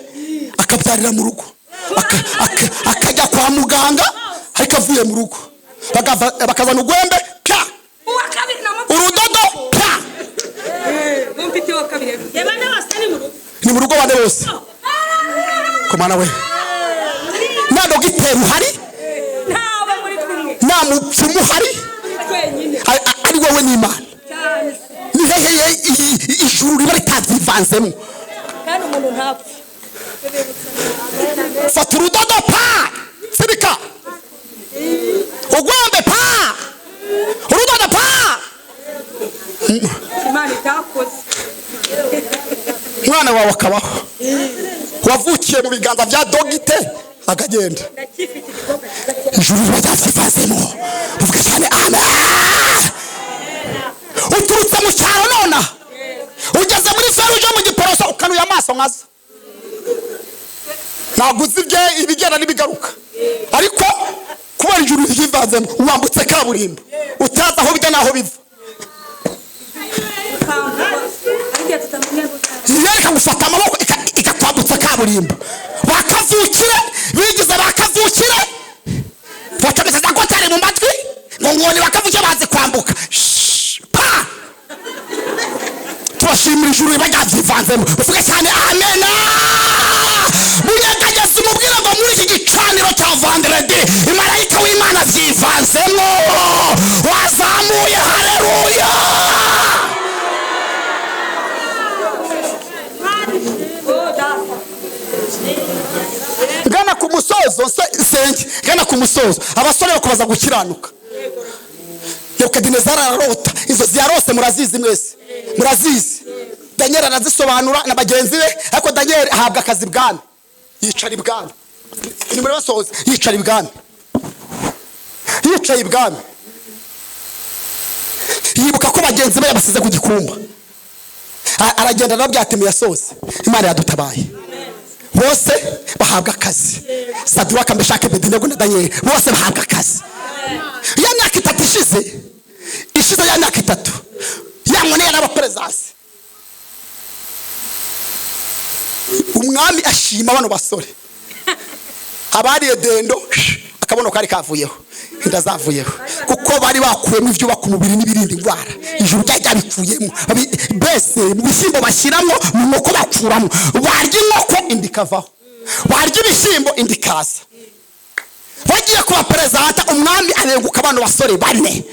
akabyarira mu rugo, akajya kwa muganga ariko avuye mu rugo. Bakazana urwembe, pya! Uwa kabiri na Urudodo, pya! Mfite uwa kabiri. Yabana bose ni mu rugo. Ni mu rugo bane bose. Komana we, nta dogiteri uhari, Ntawe muri kumwe. nta mupfumu uhari, Twenyine. ari wowe n'Imana. Cyane. Ni hehe ijuru riba ritabyivanzemo? Kandi Umuntu ntapfa. Fata urudodo pa tsirika ugwembe pa urudodo pa. Imana itakoze. Umwana wawe akabaho wavukiye mu biganza bya dogite akagenda. Ndacyifite igikobwa cyiza cyane. Ijuru riba ryabyivazemo. Uvuge cyane amen. Uturutse mu cyaro nona ugeze muri feruje mu Giporoso, ukanuye amaso nkaza, ntabwo uzi ibye ibigenda n'ibigaruka, ariko kubera ijuru ryivanzemo wambutse kaburimbo utazi aho bijya n'aho biva. Ukamvuba ariko tutamenya. Yereka gufata amaboko ikakwambutsa kaburimbo. Bakavukire bigize bakavukire, bacometse za kotari mu matwi ngo ngoni bakavukire bazi kwambuka. Shh, pa turashimira ijuru riba ryabyivanzemo. Uvuge cyane amena. Munyeganyezi umubwire ngo muri iki gicaniro cya vendredi imarayika w'Imana byivanzemo. Wazamuye haleluya. Oh data. Gana ku musozo senge, gana ku musozo. Abasore bakubaza gukiranuka. Nebukadinezari ararota inzozi yarose, murazizi mwese, murazizi. Daniel arazisobanura na bagenzi be, ariko Daniel ahabwa akazi ibwami, yicara ibwami. Ni muri basoza, yicara ibwami, yicaye ibwami yibuka ko bagenzi be yabasize ku gikumba. Aragenda arababwira ati muyasoze, Imana yadutabaye. Bose bahabwa akazi. Sadraka, Meshake, Abedenego na Daniel bose bahabwa akazi. Ya myaka 3 ishize, ya myaka 3 ya nkone yarabaperezasi. Umwami ashima bano basore abariye dendo, akabono kari kavuyeho, inda zavuyeho, kuko bari bakuyemo ibyubaka umubiri n'ibirinda indwara. Ijuru ryari ryabikuyemo. Mbese mu bishyimbo bashyiramo, mu nkoko bakuramo, barya inkoko inda ikavaho, barya ibishyimbo inda ikaza. Bagiye kuba perezida, umwami arenguka bano basore bane.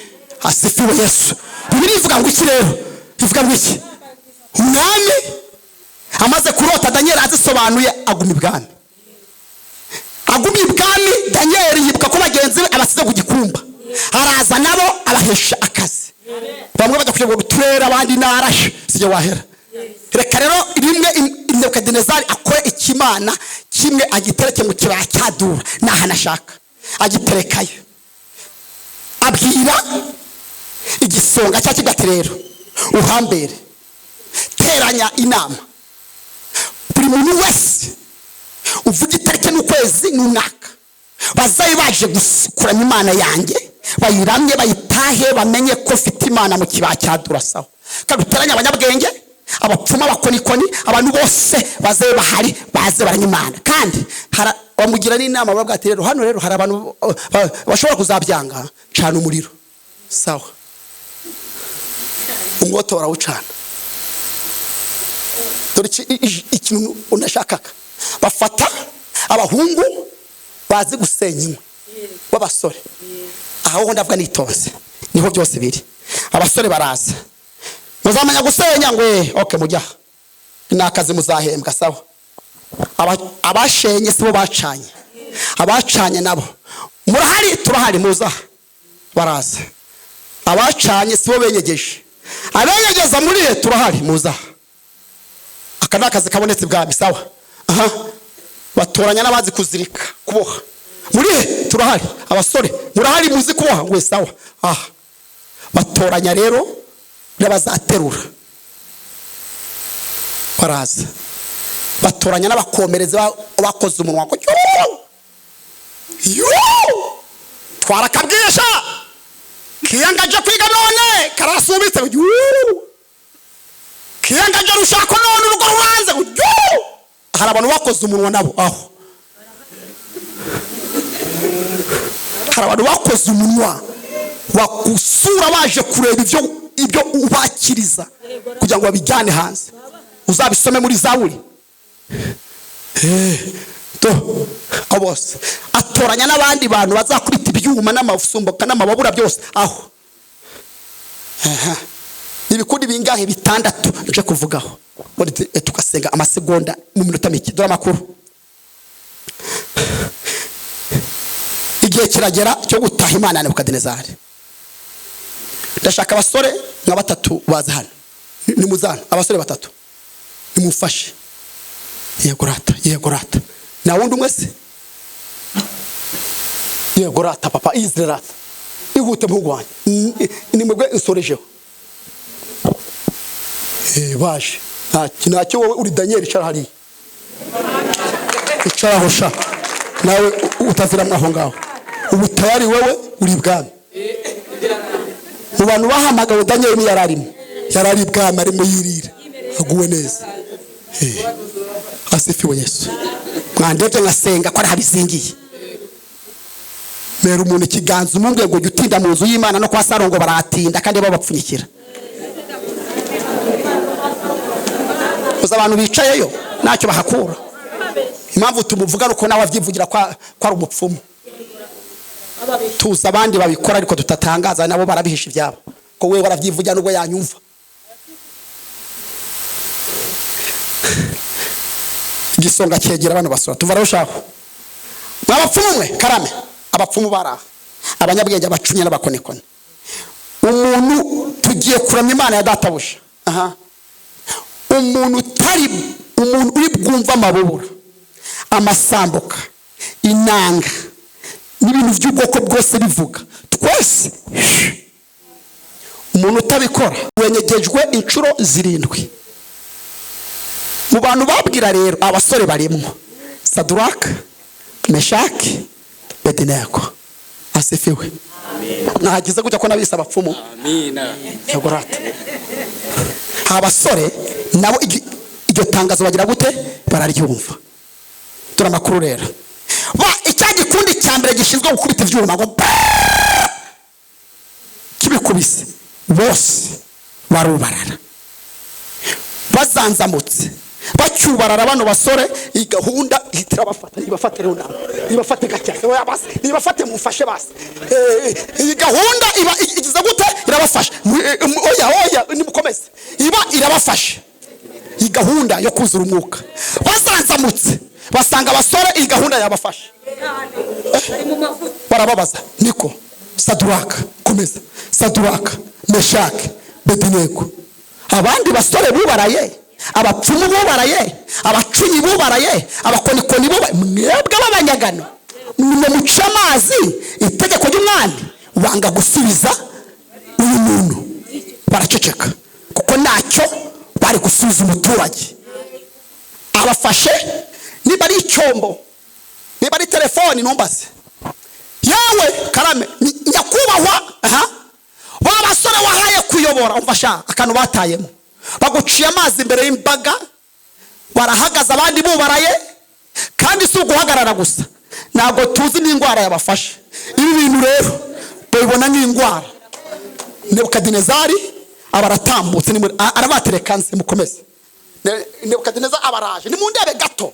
Asifiwe Yesu. Bibiliya ivuga ngo iki rero? Ivuga ngo iki? Umwami amaze kurota, Daniel azisobanuye, aguma ibwami. Aguma ibwami, Daniel yibuka ko bagenzi be abasize ku gikumba, araza nabo abahesha akazi. Bamwe bajya kuyobora uturere, abandi narashe sijya wahera. Reka rero rimwe Nebukadinezari akore ikimana kimwe, agitereke mu kibaya cya Dura n'ahantu ashaka, agiterekayo. Abwira igisonga cya kigati rero, uhambere teranya inama, buri muntu wese uvuga itariki n'ukwezi n'umwaka bazabe baje kuramya Imana yanjye, bayiramye bayitahe, bamenye ko mfite Imana mu kibaya cya Dura. Sawa, kandi uteranye abanyabwenge, abapfumu, abakonikoni, abantu bose bazabe bahari, baze baramye Imana. Kandi bamugira n'inama, bavuga ati rero hano rero hari abantu bashobora kuzabyanga, cana umuriro. Sawa, umwoto barawucana. Dore ikintu unashakaga, bafata abahungu bazi gusenya inkwi b'abasore. Aho ndavuga nitonze, niho byose biri. Abasore baraza, muzamenya gusenya ngo okay mujya ni akazi muzahembwa. Sawa, abashenye sibo bacanye, abacanye nabo murahari, turahari, muza. Baraza, abacanye sibo benyegeje, abenyegeza muri he, turahari, muza. Aka ni akazi kabonetse bwami. Sawa, aha batoranya n'abazi kuzirika kuboha, muri he, turahari, abasore murahari muzi kuboha ngo sawa. Aha batoranya rero n'abazaterura, baraza. Batoranya n'abakomereza bakoze umunwa ngo yuuu, twarakabwisha kiyangaje kwiga none karasubitse, yuuu, kiyangaje rushako none urugo ruranze, yuuu. Hari abantu bakoze umunwa nabo aho, hari abantu bakoze umunwa bakusura baje kureba ibyo ubakiriza kugira ngo babijyane hanze. Uzabisome muri Zaburi. Abo bose atoranya n'abandi bantu bazakubita ibyuma n'amafusumbuka n'amababura byose aho. Ibikundi bingahe? 6 nje kuvugaho. Tugasenga amasegonda mu minota mike. Dore amakuru. Igihe kiragera cyo gutaha Imana ya Nebukadinezari. Ndashaka abasore nka batatu baza hano. Nimuzana abasore batatu. Nimufashe. Yego rata, yego rata. Na wundi umwe se? Yego rata papa, izre rata. Ihute muhungu wanjye. Nimubwe nsorejeho. Baje. Ntacyo wowe uri Daniel, icara hariya. Icara aho sha. Nawe utaziramwa aho ngaho. Ubu tayari wewe uri bwami. Mu bantu bahamagawe Daniel ni yararimo. Yarari bwami arimo yirira. Aguwe neza. Asifiwe Yesu. Mwandebye nkasenga ko ari habizingiye. Mera umuntu ikiganza umubwiye ngo utinda mu nzu y'Imana no kwa Sarongo baratinda kandi babapfunyikira. Uza abantu bicayeyo ntacyo bahakura. Impamvu tumuvuga nuko nawe avyivugira kwa ari umupfumu. Tuza abandi babikora ariko tutatangaza nabo barabihisha ibyabo. Ko wewe waravyivugira nubwo yanyumva. Igisonga cyegera abantu basora tuva rero shako. Mwabapfumu mwe karame abapfumu baraha. Abanyabwenge abacunye n'abakonekone. Umuntu tugiye kuramya Imana ya databuja. Aha. Umuntu utari umuntu uri bwumva amabubura, amasambuka, inanga n'ibintu by'ubwoko bwose bivuga twese. Umuntu utabikora wenyegejwe inshuro 7. Mu bantu babwira rero abasore barimo Saduraka, Meshaki, Abednego. Asifiwe. Nagize gutya ko nabise abapfumu. Amina. Yagorata. Abasore nabo iryo tangazo bagira gute bararyumva. Tura makuru rero. Ba icyagikundi cya mbere gishinzwe gukubita ibyuma ngo kibikubise bose barubarara. Bazanzamutse bacyubarara bano basore iyi gahunda ihitira bafata ibafate rero nabo ibafate gacya oya basi ibafate mufashe basi. Iyi gahunda iba igize gute irabafasha. Oya oya nimukomeze. Iba irabafasha. Iyi gahunda yo kuzura umwuka. Bazanzamutse basanga abasore iyi gahunda yabafasha. Barababaza niko Saduraka komeza Saduraka, Meshaki, Abednego. Abandi basore bubaraye, abapfumu bubaraye, abacunyi bubaraye, abakonikoni bubaraye, mwebwe b'abanyagano nimwe muca amazi itegeko ry'umwami banga gusubiza uyu muntu. Baraceceka kuko ntacyo bari gusubiza umuturage. Abafashe niba ari icyombo, niba ari telefoni numbaze. Yewe karame nyakubahwa, aha ba basore wahaye kuyobora umfasha akantu batayemo. Baguciye amazi imbere y'imbaga, barahagaze abandi bubaraye, kandi si uguhagarara gusa. Ntabwo tuzi n'indwara yabafashe. Ibi bintu rero babibona nk'indwara. Nebukadinezari abaratambutse arabatereka nze mukomeze. Nebukadinezari abaraje ni mundebe gato.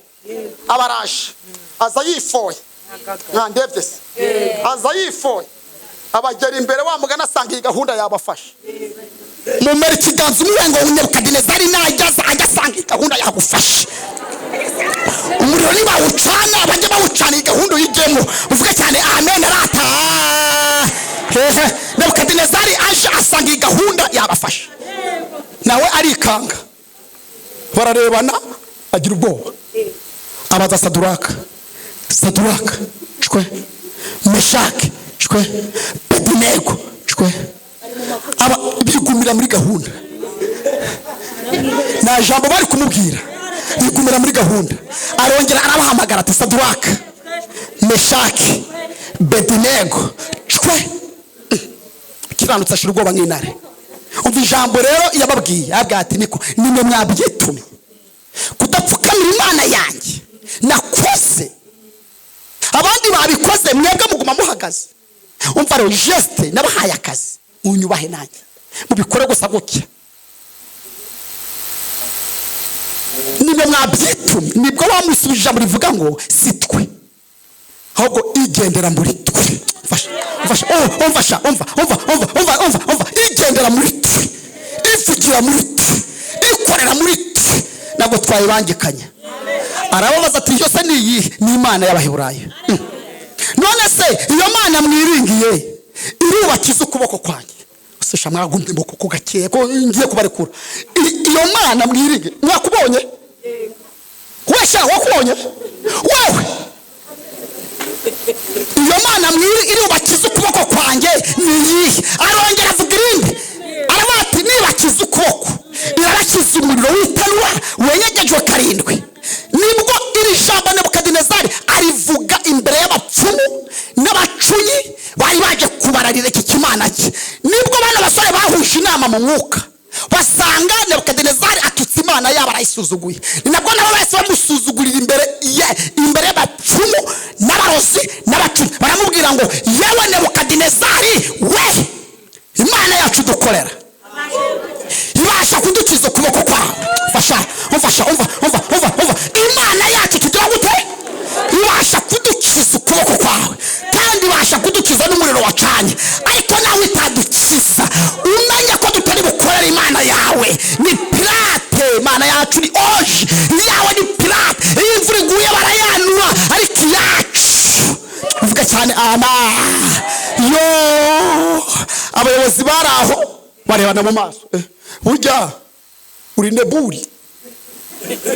Abaraje aza yifoye. Mwandebye se. Aza yifoye. Abagera imbere wa mugana asanga iyi gahunda yabafashe. Mumera ikiganza umwe ngo Nebukadinezari najyaza ajya asanga iyi gahunda yagufashe. Umuriro nibawucana bajye bawucana iyi gahunda uyijyemo. Uvuge cyane amen rata. Hehe Nebukadinezari aje asanga iyi gahunda yabafashe. Nawe arikanga. Bararebana agira ubwoba. Abaza Saduraka. Saduraka cwe, Meshaki cwe, Abednego cwe. Aba bigumira muri gahunda. Na jambo bari kumubwira. Bigumira muri gahunda. Arongera arabahamagara ati Saduraka, Meshaki, Abednego cwe. Kiranutse ashira ubwoba nk'intare. Umva ijambo rero yababwiye, ababwiye ati niko nimwe mwabyitumye kudapfukamira Imana yanjye nakoze. Abandi babikoze mwebwe muguma muhagaze. Umva rero geste nabahaye akazi unyubahe nanjye mubikore gusa gutya. Nimwe mwabyitumye nibwo bamusubije ijambo rivuga ngo si twe ahubwo igendera muri twe. Mfasha mfasha oh mfasha umva umva umva umva umva umva igendera muri twe, ivugira muri twe, Ikorera muri twe, ntabwo twayibangikanya. Arababaza ati: "Iyo se ni iyihe?" Ni Imana y'Abaheburayo. None se iyo Mana mwiringiye irubakiza ukuboko kwanjye? Sesha mwagumye mu kuko gakeya ko ngiye kubarekura. Iyo Mana mwiringiye, mwakubonye wesha, wakubonye wewe. Iyo Mana mwiri irubakiza ukuboko kwanjye ni iyihe? Arongera avuga irindi, aravuga ati: "Nibakiza ukuboko, irabakiza umuriro w'itanura wenyegejwe karindwi." Nibwo iri jambo Nebukadinezari arivuga imbere y'abapfumu n'abacunyi bari baje kubararira iki kimana cye. Nibwo bano basore bahuje inama mu mwuka, basanga Nebukadinezari atutse Imana yabo, arayisuzuguye. Ni nabwo nabo bahise bamusuzugurira imbere ye, imbere y'abapfumu n'abarozi n'abacunyi. Baramubwira ngo: "Yewe Nebukadinezari we, Imana yacu dukorera ibasha kudukiza ukuboko kwawe." Fasha, umfasha, umva, umva, umva, umva. Imana yacu tugira gute? Ibasha kudukiza ukuboko kwawe, kandi ibasha kudukiza n'umuriro wacanye. Ariko nawe itadukiza, umenye ko tutari bukorere Imana yawe. Ni pirate. Imana yacu ni oji, iyawe ni pirate. Iyo imvura iguye barayanura, ariko iyacu, uvuga cyane ama yo. Abayobozi bari aho barebana mu maso. Burya uri Neburi,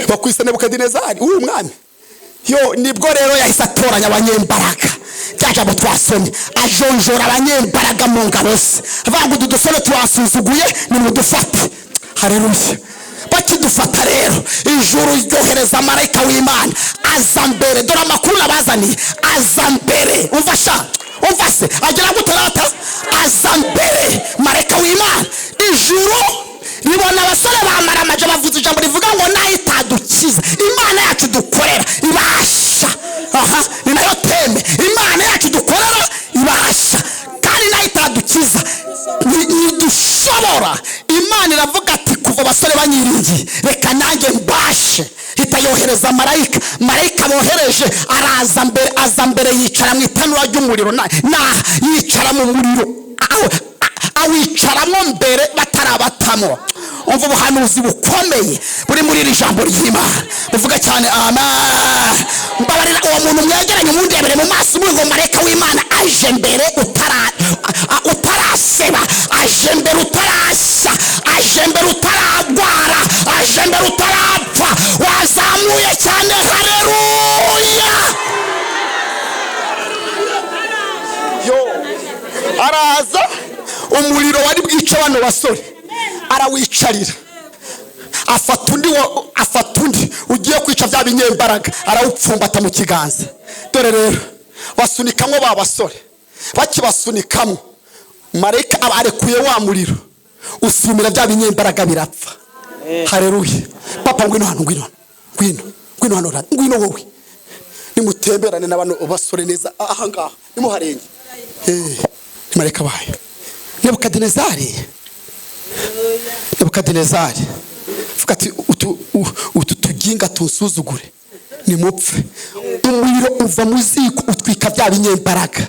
bakwise Nebukadinezari, uri umwami yo. Nibwo rero yahise atoranya abanyembaraga, rya jambo twasomye, ajonjora abanyembaraga mu ngabo ze, avuga ngo: "Utu dusore turasuzuguye, nimudufate." Hareruya! Bakidufata rero, ijuru ryohereza marayika w'Imana, aza mbere. Dore amakuru nabazaniye: aza mbere. Umva sha, umva se, agera gute rata? Aza mbere marayika w'Imana. Ijuru ribona abasore bamaramaje, bavuze ijambo rivuga ngo: "Nayo itadukiza, Imana yacu dukorera ibasha." Aha ni nayo thème: Imana yacu dukorera ibasha, kandi nayo itadukiza ntidushobora. Imana iravuga ati: "Kuva abasore banyiringiye, reka nanjye mbashe." Hita yohereza marayika. Marayika bohereje araza mbere, aza mbere, yicara mu itanura ry'umuriro, na yicara mu muriro, awicaramo mbere batarabatamo. Umva ubuhanuzi bukomeye buri muri iri jambo ry'Imana. Uvuga cyane amen. Mbabarira, uwo muntu mwegeranye mundebere mu maso, muri ngo: "Marayika w'Imana aje mbere utaraseba, aje mbere utarashya, aje mbere utaragwara, aje mbere utarapfa." Wazamuye cyane hareruya! Yo, araza, umuriro wari bwice bano basore arawicarira, afata undi afata undi ugiye kwica bya binyembaraga, arawupfumbata mu kiganza. Dore rero basunikamo ba basore. Bakibasunikamo, marayika aba arekuye wa muriro, usumira bya binyembaraga, birapfa. Hareruya! Papa, ngwino hano, ngwino hano, ngwino, ngwino hano, ngwino wowe. Nimutemberane na bano basore neza ahangaha, nimuharenge. Ni marayika bayo. Nebukadinezari, Nebukadinezari vuga ati: "Utu tuginga tunsuzugure, nimupfe." Umuriro uva mu ziko, utwika bya binyembaraga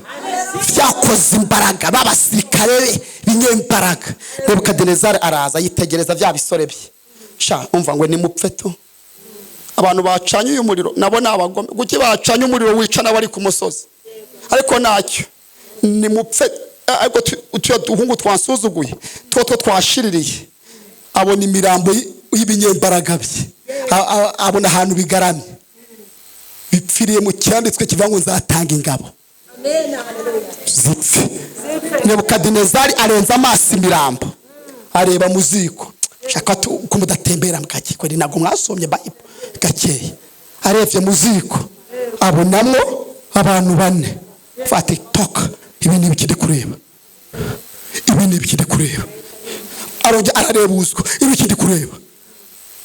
byakoze imbaraga, b'abasirikare be binyembaraga. Nebukadinezari araza, yitegereza bya bisore bye. Sha, umva ngo: "Nimupfe tu. Abantu bacanye uyu muriro nabo ni abagome. Kuki bacanye umuriro wica n'abari ku musozi? Ariko ntacyo, nimupfe." Ariko utuya duhungu twansuzuguye two twashiririye. Abona imirambo y'ibinyembaraga bye, abona ahantu bigaramye, bipfiriye mu cyanditswe kivuga ngo: "Nzatanga ingabo zipfe." Nebukadinezari arenza amaso imirambo, areba mu ziko. Shaka ko mudatembera mugakiko, ntabwo mwasomye Bible gakeya. Arebye mu ziko, abonamo abantu bane. Fata toka, ibi ni ibiki ndi kureba? Ibi ni ibiki ndi kureba? Arongera arareba uzwa: "Ibi iki ndi kureba?"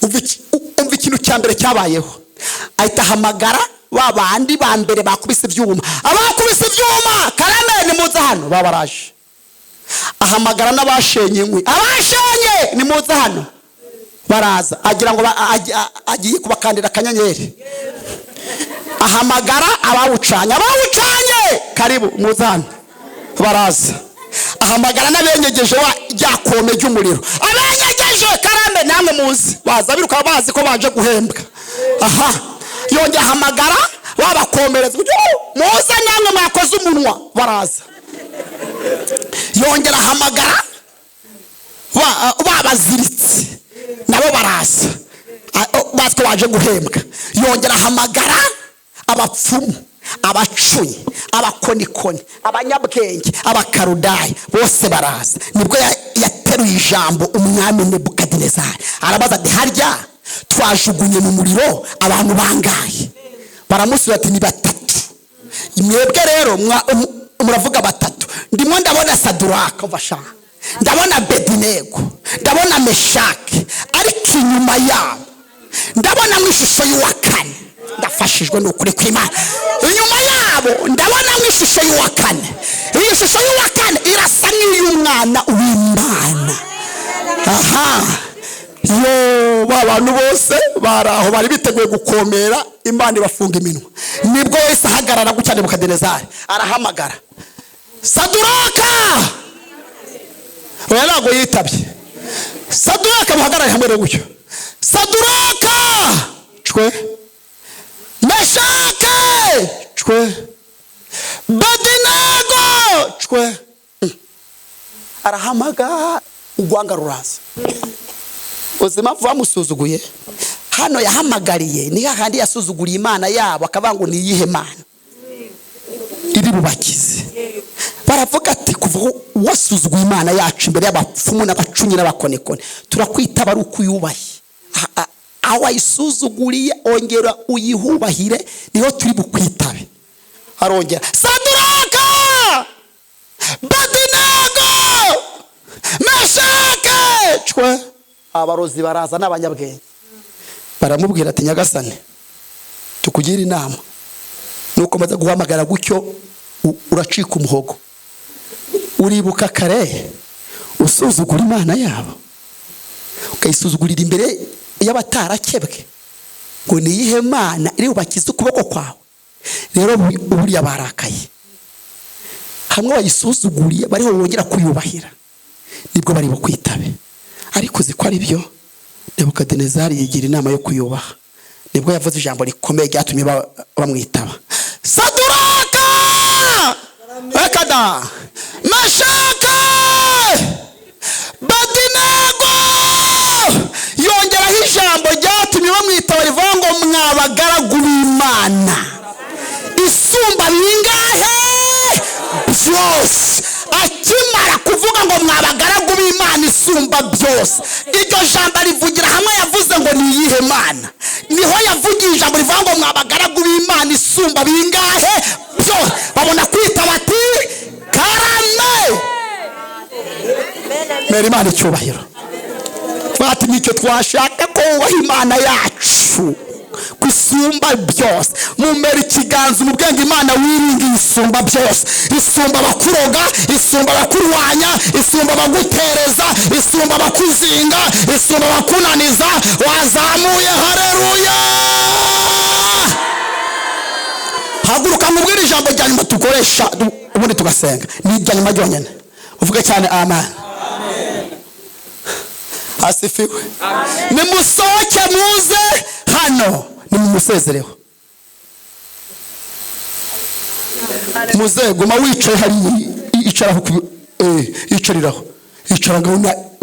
Umva ikintu cya mbere cyabayeho: ahita ahamagara ba bandi ba mbere bakubise ibyuma. "Abakubise ibyuma, karame, nimuze hano." Babaraje. Ahamagara n'abashenye inkwi: "Abashenye, nimuze hano." Baraza. Agira ngo agiye kubakandira akanyenyeri. Ahamagara abawucanye: "Abawucanye, karibu, muze hano." Baraza. Ahamagara n'abenyegeje wa rya kome ry'umuriro: "Abenyegeje." Turaje, karame, namwe muzi. Baza biruka, bazi ko baje guhembwa. Aha yongera ahamagara babakomereza: "Muze namwe mwakoze umunwa." Baraza. Yongera ahamagara babaziritse, nabo baraza, bazi ko baje guhembwa. Yongera ahamagara abapfumu, abacuyi, abakonikoni, abanyabwenge, Abakarudayi, bose baraza. Nibwo yateruye ijambo umwami Nebukadinezari, arabaza ati: "Harya twajugunye mu muriro abantu bangahe?" Baramusubiza ati: "Ni batatu." Mwebwe rero muravuga batatu, ndimo ndabona Saduraka vasha, ndabona Bedinego, ndabona Meshake, ariko inyuma yabo ndabona mu ishusho y'uwa kane. Ndafashijwe, ni ukuri kw'Imana. Inyuma yabo ndabona mu ishusho y'uwa kane. Iyi shusho y'uwa kane irasa nk'iy'umwana w'Imana. Aha yo, ba bantu bose bari aho bari biteguye gukomera, Imana ibafunga iminwa. Nibwo wese ahagarara gutya, Nebukadinezari arahamagara: "Saduraka!" Oya, ntabwo yitabye. "Saduraka!" Muhagarare hamwe rero gutyo. "Saduraka!" Cwe. "Meshake!" Cwe. "Bedinego!" Cwe. Arahamagara, urwanga ruraza. Uzi impamvu bamusuzuguye? Hano yahamagariye ni hahandi yasuzuguriye Imana yabo, akavuga ngo: "Ni iyihe mana iri bubakize?" Baravuga ati: "Kuva wasuzuguye Imana yacu imbere y'abapfumu n'abacunyi n'abakonekone, turakwitaba ari uko uyubahe. Aho wayisuzuguriye, ongera uyihubahire, niho turi bukwitabe." Arongera: "Saduraka, Bedinego, Meshake!" Cwe. Abarozi baraza n'abanyabwenge, baramubwira ati: "Nyagasani, tukugira inama, nuko maze guhamagara gutyo uracika umuhogo. Uribuka kare usuzugura Imana yabo, ukayisuzugurira imbere y'abatarakebwe ngo: 'Ni iyihe mana iri bubakize ukuboko kwawe?' Rero buriya barakaye. Hamwe wayisuzuguriye, bariho wongera kuyubahira, nibwo bari bukwitabe." Ariko uzi ko ari byo? Nebukadinezari yigira inama yo kuyubaha. Nibwo yavuze ijambo rikomeye ryatumye bamwitaba: "Saduraka, ekada, Meshake, Bedinego!" Yongeraho ijambo ryatumye bamwitaba rivuga ngo: "Mwabagaragu b'Imana isumba bingahe byose." Akimara kuvuga ngo "mwabagaragu b'Imana isumba byose", iryo jambo rivugira hamwe yavuze ngo: "Ni iyihe mana?" Niho yavugiye ijambo rivuga ngo "mwabagaragu b'Imana isumba bingahe byose". Babona kwita bati: "Karame." Mera Imana icyubahiro. Bati: "Nicyo twashaka, ko wubaha Imana yacu isumba byose." Mumera ikiganza mu bwenge. Imana wiringiye isumba byose, isumba abakuroga, isumba abakurwanya, isumba abagutereza, isumba abakuzinga, isumba abakunaniza. Wazamuye hareruya! Haguruka mubwire ijambo rya nyuma dukoresha, ubundi tugasenga. Ni irya nyuma ryonyine. Uvuge cyane amen. Asifiwe. "Nimusohoke muze hano, nimumusezereho." Muze guma wicaye hariya, icaraho, icariraho, icara ngaho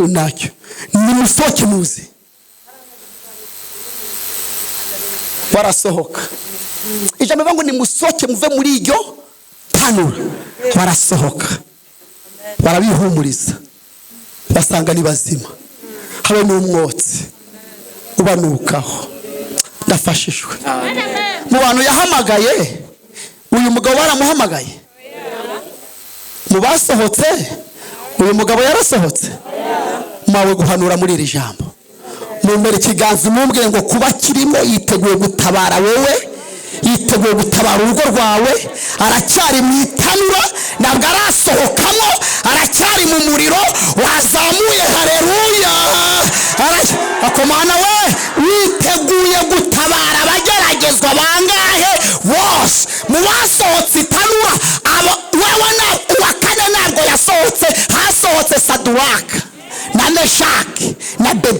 nacyo. "Nimusohoke muze." Barasohoka. Ijambo rivuga ngo: "Nimusohoke muve muri iryo tanura." Barasohoka, barabihumuriza, basanga ni bazima, habe n'umwotsi ubanukaho. Ndafashijwe. Mu bantu yahamagaye, uyu mugabo baramuhamagaye? Mu basohotse, uyu mugabo yarasohotse? Mawe guhanura muri iri jambo, mumbere ikiganza, umumbwire ngo kuba kirimo, yiteguye gutabara wowe, yiteguye gutabara urugo rwawe. Aracyari mu itanura, ntabwo arasohokamo, aracyari mu muriro. Wazamuye hareruya! Akomana we, witeguye gutabara abageragezwa bangahe bose. Mu basohotse itanura, wewe na uwa kane ntabwo yasohotse. Hasohotse Saduwaka na Meshaki na Bedi.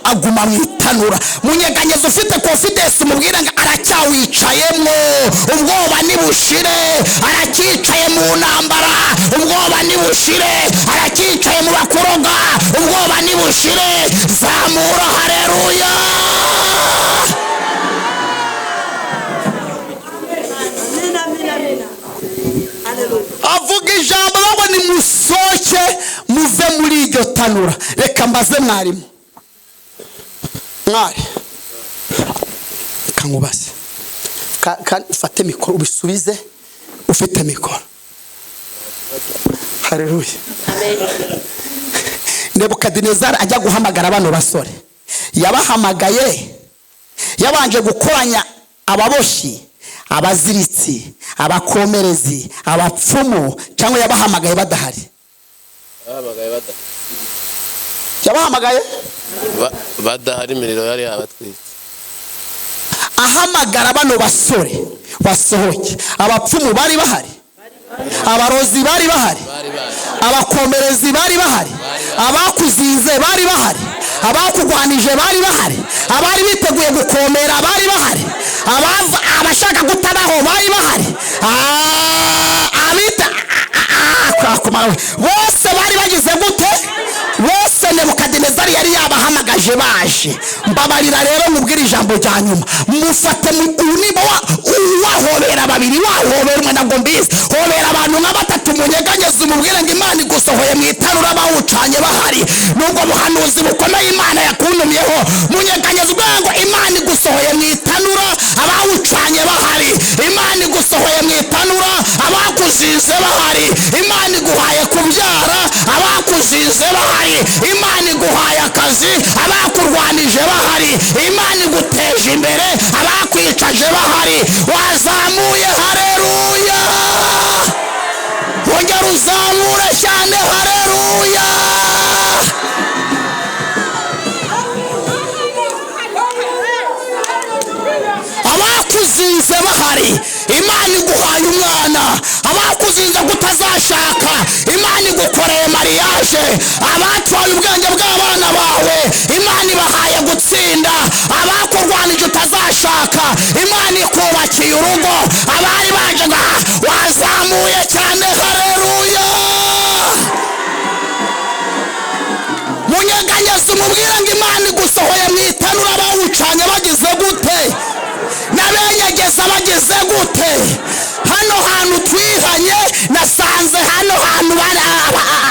aguma mu itanura. Munyeganyeza ufite confidence mubwira ngo aracyawicayemo, ubwoba nibushire, aracyicaye mu ntambara, ubwoba nibushire, aracyicaye mu bakoroga, ubwoba nibushire. Zamura haleluya. Avuga ijambo ngo nimusoke muve muri iryo tanura. Reka mbaze mwarimu, mwari kankubaze, ufate mikoro ubisubize ufite mikoro. Haleluya. Nebukadinezari ajya guhamagara bano basore, yabahamagaye yabanje gukoranya ababoshyi, abaziritsi, abakomerezi, abapfumu, cyangwa yabahamagaye badahari? Yabahamagaye badahari, imiriro yari yabatwitse. Ahamagara bano basore basohoke. Abapfumu bari bahari, abarozi bari bahari, abakomerezi bari bahari, abakuzinze bari bahari, abakugwanije bari bahari, abari biteguye gukomera bari bahari, abashaka gutabaho bari bahari, abita bose bari bagize gute? Bose Nebukadinezari yari yabahamagaje baje. Mbabarira rero mubwire ijambo rya nyuma, mufate niba wahobera babiri, wahobera umwe, ntabwo mbizi, hobera abantu nka batatu, munyeganyeze umubwire ngo Imana igusohoye mu itanura bawucanye bahari. Nubwo buhanuzi bukomeye Imana yakuntumyeho, munyeganyeze ubwire ngo Imana igusohoye mu itanura abawucanye bahari, Imana igusohoye mu itanura abakuzize bahari, Imana iguhaye kubyara abakuzize bahari, Imana iguhaye akazi abakurwanije bahari, Imana iguteje imbere abakwicaje bahari. Wazamuye haleluya, wongera uzamure cyane haleluya. Abakuzinze bahari, Imana iguhaye umwana. Abakuzinze kutazashaka, Imana igukoreye mariage. Abatwaye ubwenge bw'abana bawe, Imana ibahaye gutsinda. Abakurwanije utazashaka, Imana ikubakiye urugo. Abari baje wazamuye cyane haleluya. Munyeganyeze umubwire ngo Imana igusohoye mu itanura bawucanye bagize gute? N'abenyegeza bagize gute? Hano hantu twihanye, nasanze hano hantu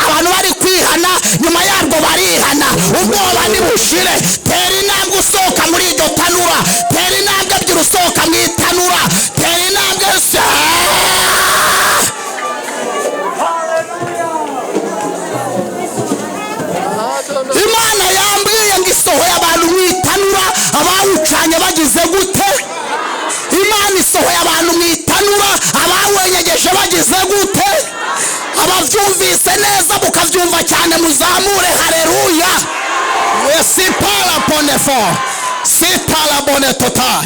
abantu bari kwihana, nyuma yarwo barihana, ubwoba nibushire. Tera intambwe usohoka muri iryo tanura, tera intambwe ebyiri usohoka mu itanura, tera intambwe. Imana yambwiye ngo isohoye abantu mu itanura abawucanye bagize gute? Imana isohoye abantu mu itanura abawenyegeje bagize gute? Abavyumvise neza mukavyumva cyane muzamure haleluya. Sipala bonne fort, sipala bonne total.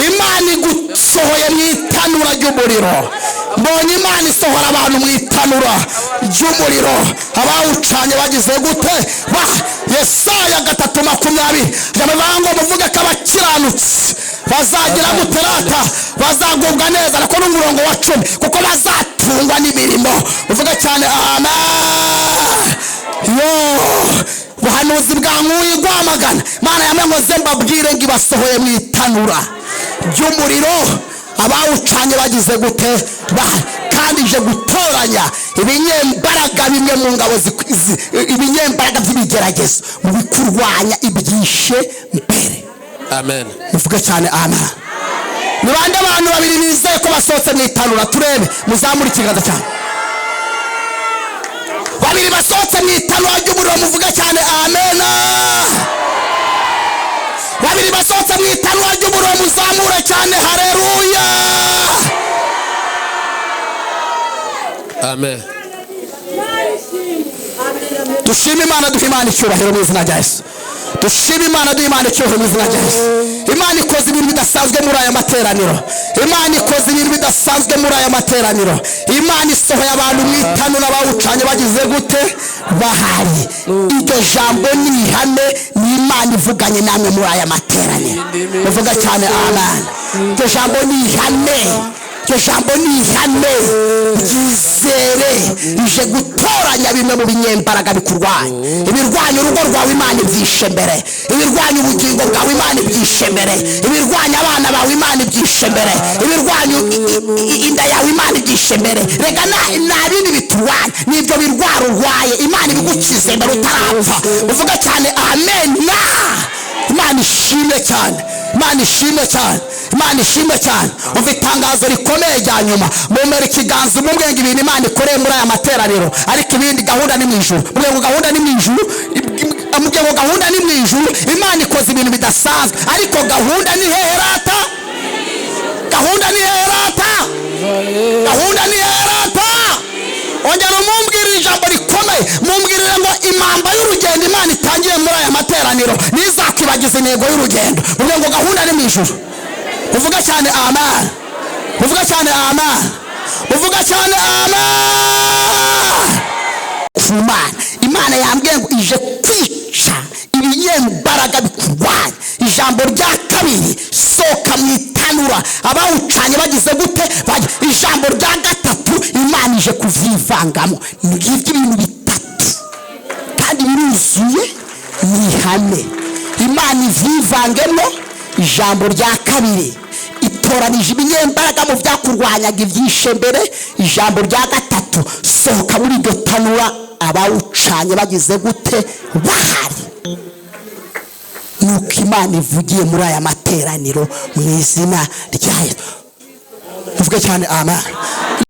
Imana igusohoye mu itanura ry'umuriro. Mbonye Imana isohora abantu mu itanura ry'umuriro abawucanye bagize gute? Yesaya 3:20 ngo muvuge ko abakiranutsi bazagira guterata, bazagubwa neza. Ariko n'umurongo wa 10, kuko bazatungwa n'imirimo. Uvuge cyane amen. Yo buhanuzi bwankuye gwamagana. Imana yamwe ngo ze mbabwire ngo ibasohoye mu itanura ry'umuriro abawucanye bagize gute? Kandi ije gutoranya ibinyembaraga bimwe mu ngabo, ibinyembaraga by'ibigeragezo mu bikurwanya ibyishe mbere. Amen. Muvuge cyane amen. Ni bande abantu babiri bizeye ko basohotse mu itanura? Turebe, muzamure ikiganza cyane. Babiri basohotse mu itanura ry'umuriro, muvuge cyane amen. Babiri basohotse mu itanura ry'umuriro, muzamure cyane haleluya. Amen. Dushime Imana, duhe Imana icyubahiro mu izina rya Yesu. Dushime Imana, duhe Imana icyubahiro mu izina rya Yesu. Imana ikoze ibintu bidasanzwe. bidasanzwe muri aya materaniro. Imana ikoze ibintu bidasanzwe muri aya materaniro. Imana isohoye abantu mu itanura bawucanye bagize gute? Bahari. Iryo jambo ni ihame, ni Imana ivuganye namwe muri aya materaniro. Uvuga cyane amen. Iryo jambo ni ihame, iryo jambo ni ihame, ryizere. Ije gutoranya bimwe mu binyembaraga bikurwanya. Ibirwanya urugo rwawe, Imana ibyishe mbere. Ibirwanya ubugingo bwawe, Imana ibyishe mbere. Ibirwanya abana bawe, Imana ibyishe mbere. Ibirwanya inda yawe, Imana ibyishe mbere. Reka nta bindi biturwanya, nibyo birwara urwaye, Imana ibigukize mbere utarapfa. Uvuga cyane amen. Na Imana ishimwe cyane, Imana ishimwe cyane, Imana ishimwe cyane. Umva itangazo rikomeye rya nyuma. Mumera ikiganza umubwenge ibintu Imana ikoreye muri aya materaniro, ariko ibindi gahunda ni mu ijuru. Mubwenge ngo gahunda ni mu ijuru, mubwenge ngo gahunda ni mu ijuru. Imana ikoze ibintu bidasanzwe, ariko gahunda ni heherata, gahunda ni heherata, gahunda ni heherata. Ongera umumbwirire ijambo rikomeye, mumbwirire ngo impamba y'urugendo Imana itangiye muri aya materaniro ntizakwibagiza intego y'urugendo. Mubwire ngo gahunda ni mu ijuru. Uvuga cyane amen, uvuga cyane amen, uvuga cyane amen. Ku Mana, Imana yambwiye ngo ije kwica ibinyembaraga bikurwanya. Ijambo rya kabiri, sohoka mu itanura abawucanye bagize gute? Ijambo rya gatatu, Imana ije kuvyivangamo. Ngibyo ibintu bitatu kandi biruzuye, ni ihame. Imana ivyivangemo. Ijambo rya kabiri, itoranije ibinyembaraga mu byakurwanyaga, ibyishe mbere. Ijambo rya gatatu, sohoka muri iryo tanura abawucanye bagize gute? Bahari. Nuko Imana ivugiye muri aya materaniro mu izina rya Yesu. Uvuge cyane amen.